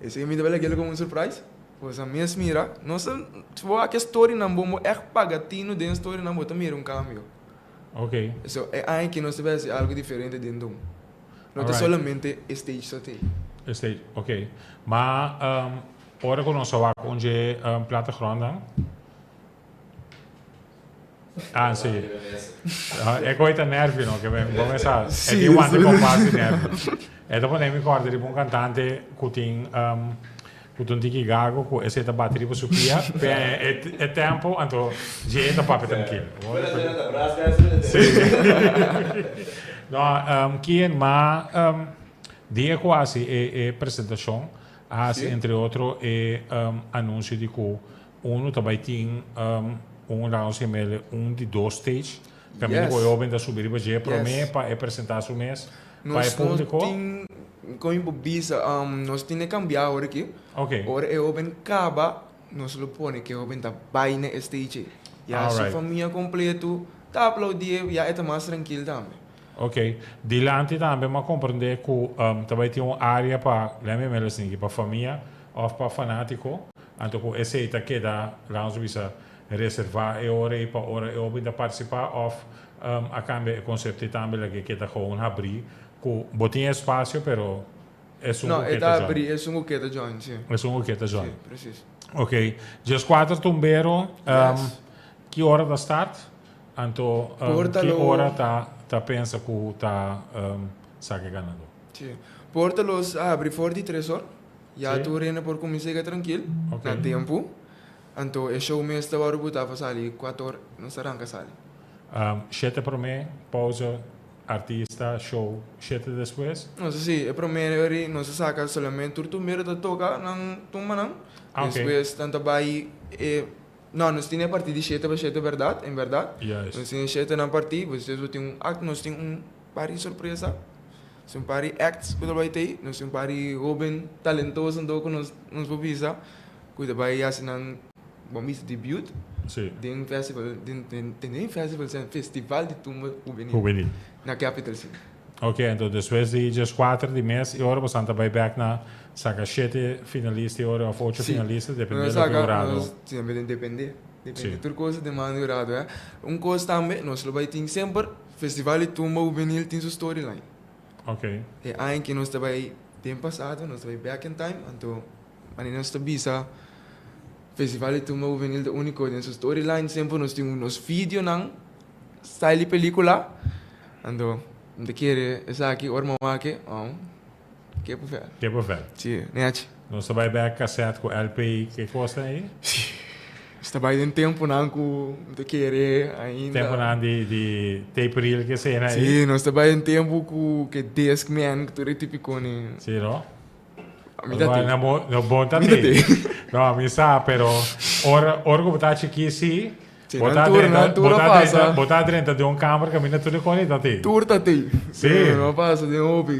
Esei mi ta bai lag'el komo un surprise. Bo sa mes mira, no sa, si bo wak e storynan bon, bo ègt paga tinu den e storynan, bo ta mira un kambio. Ok. So, e aña aki nos ta bai hasi algu diferente den Dom. No ta solamente e stage so t'ei. E stage, ok. Ma ora ku nos a wak un dje platagrondnan, Ah, sí. Ah, e coi ta nervio, no? Que me, bo me sa. E tin wante kompas di nervio. E ta pone mi korda riba un cantante ku tin um, ku tin un tiki gago ku ese ta bati riba su pia, pe e, e tempo, anto dje e ta papia trankil. Sí. No, um, kien ma um, dia ku hasi e, e presentashon, a hasi entre otro e um, anuncio di ku Unu ta bai tin un round gemele un di dos stage. Caminda cu e hoben ta subi riba dje prome pa e presenta su mes pa e publico. Nos no tin, con mi por bisa, nos tin e cambia awor aki. Ora e hoben caba, nos lo pone cu e hoben ta bai na e stage ey. Ya su famia completo ta aplaudie, ya e ta mas trankil tambe. Ok. Dilanti tambe mi a comprende cu ta bai tin un area pa, lemme mele esaki, pa famia of pa fanatico. Anto ku esei ta keda, laga nos bisa, reservá e ora ei pa ora e hóben ta partisipá òf a kambia e konsepto ei tambe laga e keda gewoon habrí ku bo tin espasio pero esun No, ku e ke ta ta join. habrí esun ku ke ta join, si. Esun ku ke ta join. Si, presis. Ok. Dieskuater tumbero, Yes. ki ora ta start? Anto Por ta ki lo ora ta ta pensa ku ta saka e ganadó? Si. Por ta los habri for di tres or. Ya Sí. tur hende por kuminsá yega trankil, Ok. na tempu. Anto e show mes ta wòrdu butá pa sali kuator, nos ta ranka sali. Shete promé, pausa, artista, show, shete despues. Nos si, e promé ori nos a saka solamente tur tumbero ta toka nan tumbanan. Ah, ok. Despues nan ta bai e, no, nos tin e parti di shete pa shete bèrdat, en bèrdat. Juist. Nos tin e shete nan parti, despues bo tin un act, nos tin un par di sorpresa, nos tin un par di acts ku ta bai tei, nos tin un par di hoben talentoso anto ku nos nos por bisa ku ta bai hasi nan bon bisa debut Sí. den festival, den den den festival, festival di tumba hubenil. Hubenil. Na Capital City. Ok, anto despues di 14 di mes e ora boso ta bai bek na saka shete finalista e ora of ocho finalista, depende Nos loke saka, hurado. nos, si, depende, depende. Sí. Tur kos ta demanda di hurado, eh. Un kos tambe, nos lo bai tin semper, Festival di Tumba Hubenil tin su storyline. Ok. E aña ki nos ta bai den pasado, nos ta bai back in time, anto manera nos ta bisa Festival di Tumba Hubenil ta úniko den su storyline, semper nos tin nos videonan style di pelikula, anto mi ta kere esaki ora mi a wak e, oh, ke por ver. Ke por ver. Si, nechi. Nos ta bai bek cassette ku LP, ke kosnan ei? Si, nos ta bai den temponan ku mi ta kere ainda. Temponan di di tape reel ke esena ei? Si, nos ta bai den tempo ku ke discman ku tur e tipikon. Si, no? Mi ta te. No, bon ta Mi ta te. te. No, mi sa, pero ora, ora ku bo ta chikí si, Si, bo nan ta tur, drenta, nan tur bo a ta pasa. drenta, bo ta drenta den un kamer kaminda tur e kos ta te. Tur ta te. Si. No, no pasa den hopi.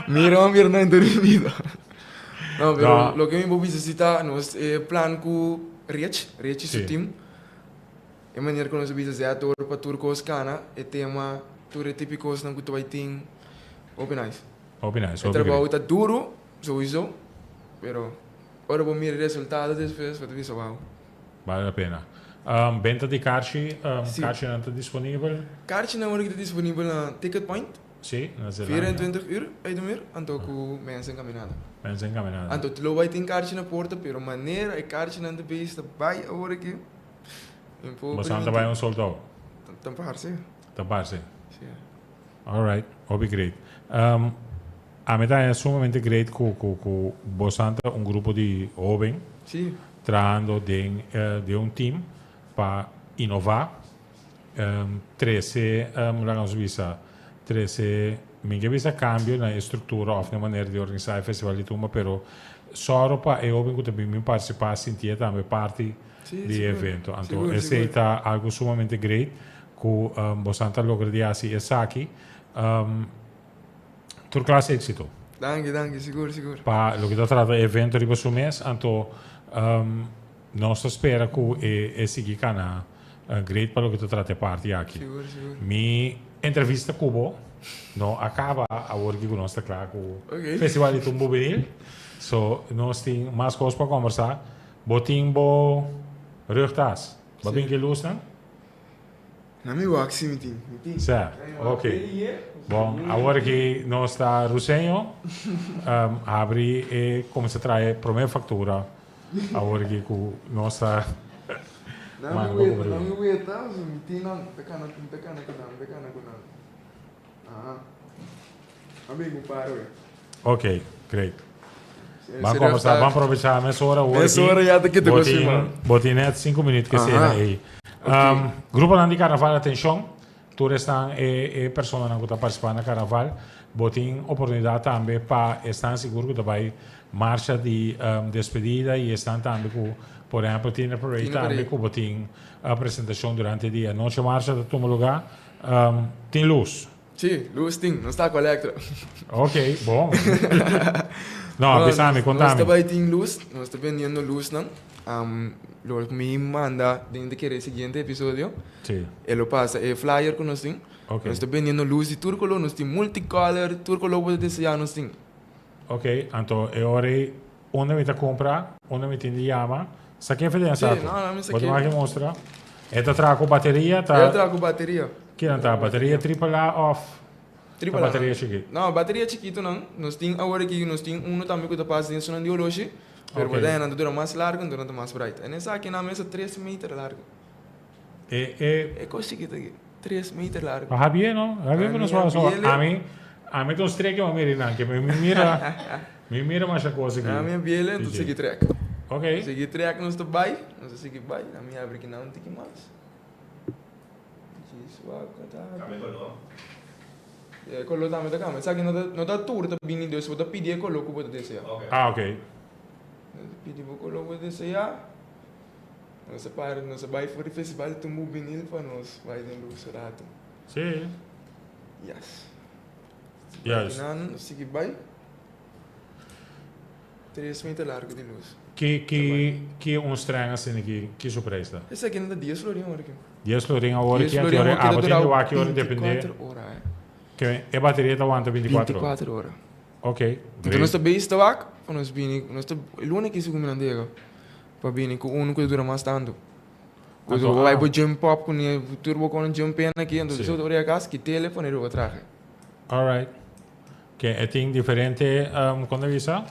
Mira wan mira nan tur mi bida. No, pero No. loke mi por bisa si ta nos e plan ku Rich, Rich y su Si. team. E manera ku nos a bisa zet ora pa tur kos kana, e tema, tur e tipo kosnan ku ta bai tin, hopi nice. Hopi nice, E hopi trabou great. ta duru, souiso, pero ora bo mira e resultado despues bo ta bisa wou. Bale la pena. Benta di karchi, Si. karchinan ta disponibel? Karchinan ora ki ta disponibel na Ticket Point. Si, na Zeelandia. 24 uur uit de muur, anto ku Mensen Caminada. Mensen Caminada. Anto lo bai tin karchi na porta, pero manera e karchinan ta bezig ta bai awor aki, mi por Boso ta bai un sold out? Ta parse. Ta parse. Si. All right, hopi great. Um, ami ta haña sumamente great ku ku ku bosan ta un grupo di hoben Sí. trahando den eh, den un team pa innová, um, trese, um, laga nos bisa, trese, mi ke bisa kambio na e struktura òf na e manera di organisá e festival di tumba, pero sòru pa e hoben ku ta bin bin partisipá sintié tambe parti Sí, di e sigur. evento. Anto Sigur, esei sigur. ta algu sumamente great. Ku bosan ta logra di hasi esaki. Tur klas éksito. Danki, danki, sigur, sigur. Pa loke ta trata e evento riba su mes, anto nos ta spera ku e sigui kana great pa loke ta trata e parti aki. Sigur, sigur. Mi entrevista ku bo no a kaba awor ki ku nos ta kla ku Ok. Festival di Tumba Hubenil. So nos tin mas kos pa kombersá. Bo tin bo rugtas? Bo tin ki lusnan? Na mi wak si mi tin. Mi tin. Sa, ok. Bon, awor aki nos ta Ruseño um, habri e kuminsá trae promé faktura awor aki ku nos ta Na mi manda pa weta, kumpra. na mi weta, so mi tin nan, ta kana, ta kana ku nan, ta kana ku nan. Aha. A bin ku par we. Ok, great. Ban Serio kombersá, ta- ban probechá mesora awor aki. Mesora ya ta kita Bo kos tin, firma. bo tin net 5 minuut ke sena Aha. ei. Um, gruponan di karnaval, atenshon. Tur esnan e, e personanan ku ta partisipá na karnaval, bo tin oportunidat tambe pa esnan sigur ku ta bai marcha di um, despedida i esnan tambe ku, por ehèmpel, Tiener Parade Tiener tambe Parade. ku bo tin uh, presentashon durante di anochi marcha ta tuma lugá. Um, tin lus. Sí, luz tin, nos ta cu electro. Ok, bon. No, bisami, contami. Nos ta bay tin luz, nos ta vendiendo luznan. Um, lo mi manda den te kere siguiente episodio. Sí. E lo pasa e flyer cu nos tin. Ok. Nos ta vendiendo luz di tur color, nos tin multicolor, tur color bo ta desea nos tin. Ok, anto e ora ei unda mi ta cumpra, unda mi tin di yama, sa ke fedean Sí, sa? no, no, mi sa Bo ta ke. wak e mustra. E ta traha cu bateria, ta. E ta traha cu bateria. Kinan ta? Bateria triple A of Triple A. bateria chikito? No, bateria chikito nan. Nos tin awor aki, nos tin uno tambe cu ta pasa den sunan di oloshi. Pero Ok. bateria nan ta dura mas largo, enton nan ta mas bright. En esaki nan mester tres meter largo. E, e. E cos chikito aki, tres meter largo. Pa Javier no? Javier A nos mi wou so. Javier le- Ami, ami ta un streke ma mira nan, ke mi mira, mi mira masha cos aki. A mi Javier le, enton DJ. sigui trek. Ok. Sigui trek nos ta bay, nos ta sigui bay. A mi habri ki nan un tiki mas. Djis wak ta Cambia color. E color tambe ta cambia. Esaki no ta no ta tur ta bini dus bo ta pidi e color cu bo ta desea. Ok. Ah ok. Bo ta pidi bo color cu bo ta desea. Nos a para nos a bay for di festival tumba un vinil pa nos bay den luz un rato. Si. Yes. Juist. Akinan nos sigui bay. Tres meter largo di luz. Ki ki ki un streng asina ki ki su prijs ta? Esaki nan ta dies florin awor aki. Dies florin awor Dies ki florin anto awor ki ta abo tin dura di wak ki ora depende. 24 ora eh. Ke e bateria ta wanta 24 ora? 24 ora. Ok, Anto great. nos ta bezig ta wak pa nos bini nos ta e luna aki segun mi nan ta yega pa bini ku unu ku ta dura mas tantu. Ku Anto bo bai ah. bo jump up kuné tur bo kono jump in aki anto Si. ora yega kas kit'el pone riba bo trahe. Alright. Ke e tin diferente, kon ta bisa?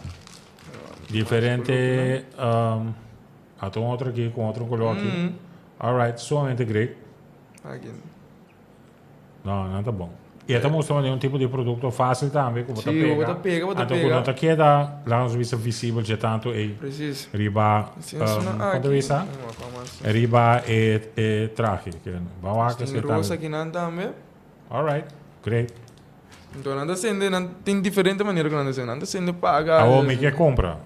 Diferente, ata un otro aki ku otro koló aki. Alright, sumamente great. No, nan ta bon. I e ta mustra manera un tipo di produkto fásil tambe ku bo ta pega. Sí, bo ta pega, bo ta Anto ku pega. no ta keda, laga nos bisa, visibel dje tantu ei riba, kon ta bisa? Riba e e trahe. Ban wak Tin rosa akinan tambe. Alright, great. Enton nan ta sende, nan tin diferente manera ku nan ta sende. Nan ta sende paga. Awor mi ke kumpra.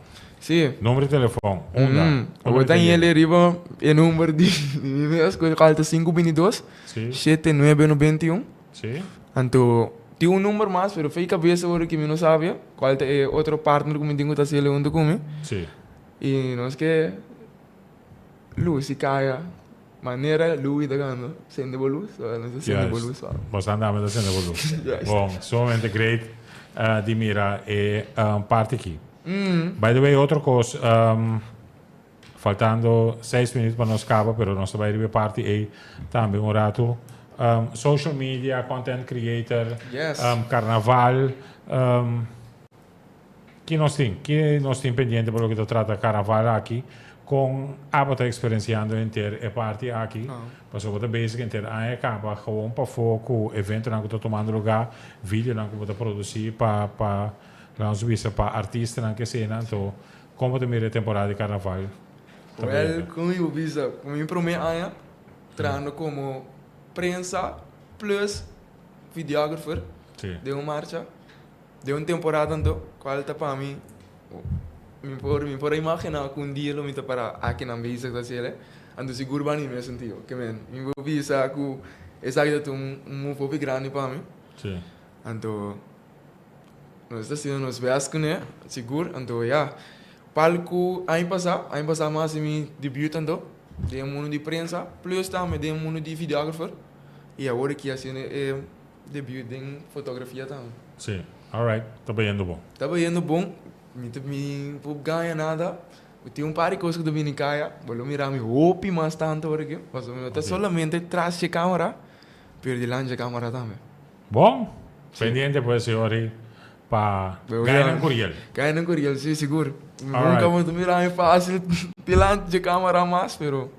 Si. Number di telefon, unda? Mm. Awor ta yele riba e number di mi mes ku kal ta sinku bintidos, Si. shete nuebe nobenta i un. Si. Anto tin un number mas pero fei kabes awor ki mi no sabia kual ta e otro partner ku mi tin ku ta hasiel huntu ku mi. Si. I nos ke lusi kaya. Manera Louis ta canta, Sende bo luz, so nos ta sende bo luz wou. Bos ta andame ta sende bo luz. Bon, sumamente great di mira e parti aki. By the way, otro cos, faltando seis minuut pa nos caba, pero nos ta bay riba e parti ey tambe un rato. Social media, content creator, carnaval, Ki nos tin? Ki nos tin pendiente pa loke ta trata carnaval aki? Con abo ta experienciando henter e parti aki? Pasobra bo ta bezig henter aña caba gewoon pafó cu eventonan cu ta tumando lugar, videonan cu bo ta produci pa pa laga nos bisa pa artistanan ke esena. Anto con bo ta mira e temporada di carnaval ta Well, bini? con mi bo bisa? Cu mi prome aña trahando como prensa plus videographer den un marcha. Den un temporada anto, cual ta pa mi, mi por mi por a imagina cu un dia lo mi ta para akinan bezig ta haciel, anto sigur bani mi a sinti oke men, mi por bisa cu esaki ta un move hopi grandi pa mi. Anto nos ta haciendo nos best cune, sigur, anto ya, pal cu aña pasa, aña pasa mi a haci mi debut anto den e mundo di prensa plus tambe den e mundo di videographer y awor aki haciendo e Debut den fotografia tambe. Sí, alright, ta bayendo bon. Ta bayendo bon, mi ta mi por gaña nada, mi tin un par di cos cu ta bini caya, bo lo mira mi hopi mas tanto ora aki, pasobra mi no ta solamente tras dje camera, pero dilanti dje camera tambe. Bon, pendiente pues Yori pa gaya nan Curiel. Gaya nan Curiel, sí, sigur. Nunca bo ta mira mi facil dilanti dje camera mas, pero.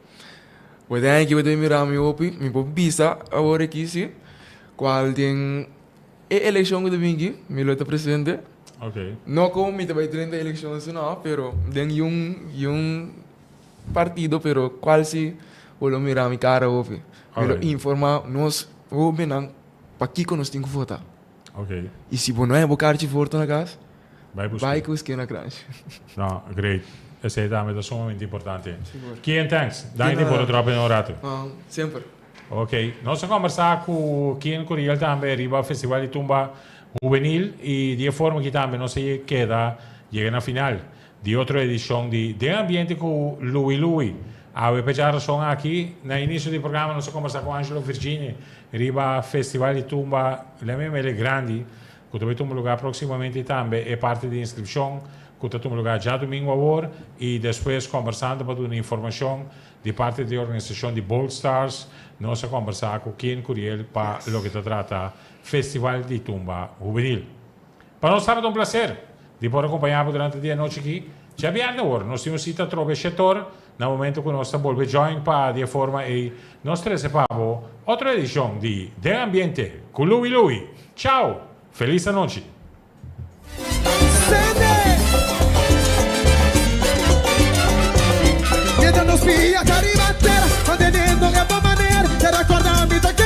Bo den aki bo ta mira mi hopi, mi por bisa awor aki si, cual den e eleccion cu ta bin aki, mi lo ta presente. Ok. No como mi ta bay drenta eleccion si no, pero den yun yun partido, pero cual si bo lo mira mi cara hopi. Mi lo informa nos hobennan pakico nos tin cu vota. Ok. Y si bo no haya bo carchi vorto na cas, Bai busca. Bai busca na kranshi. No, great. Esey tambe ta sumamente importante. Sigur. Kian, thanks. Danki por a drop in un rato. Semper. Ok. Nos a conversa cu Kian Curiel tambe riba Festival di Tumba Hubenil y di e forma aki tambe nos a keda yega na final di otro edicion di Den Ambiente cu Louie Louie. Awe pa dja rason aki, na inicio di programa nos a conversa cu Angelo Virginie riba Festival di Tumba Lemme Mele Grandi ku ta bai tuma lugá próksimamente i tambe e parti di inskripshon ku ta tuma lugá djadumingu awor i despues kòmbersando pa duna informashon di parti di organisashon di Bold Stars nos a kòmbersá ku Ken Curiel pa loke ta trata Festival di Tumba Hubenil. Pa nos tabata un plaser di por akompañá bo durante di anochi aki. Djabièrnè awor nos tin un sita atrobe shetor na momento ku nos ta bolbe join pa di e forma ei nos trese pa bo otro edishon di Den Ambiente ku Louie Louie. Chao! Felis anochi! Sende! Mientras nos pia ta riba tera, manteniendo e bon manera, te recorda mi ta kere.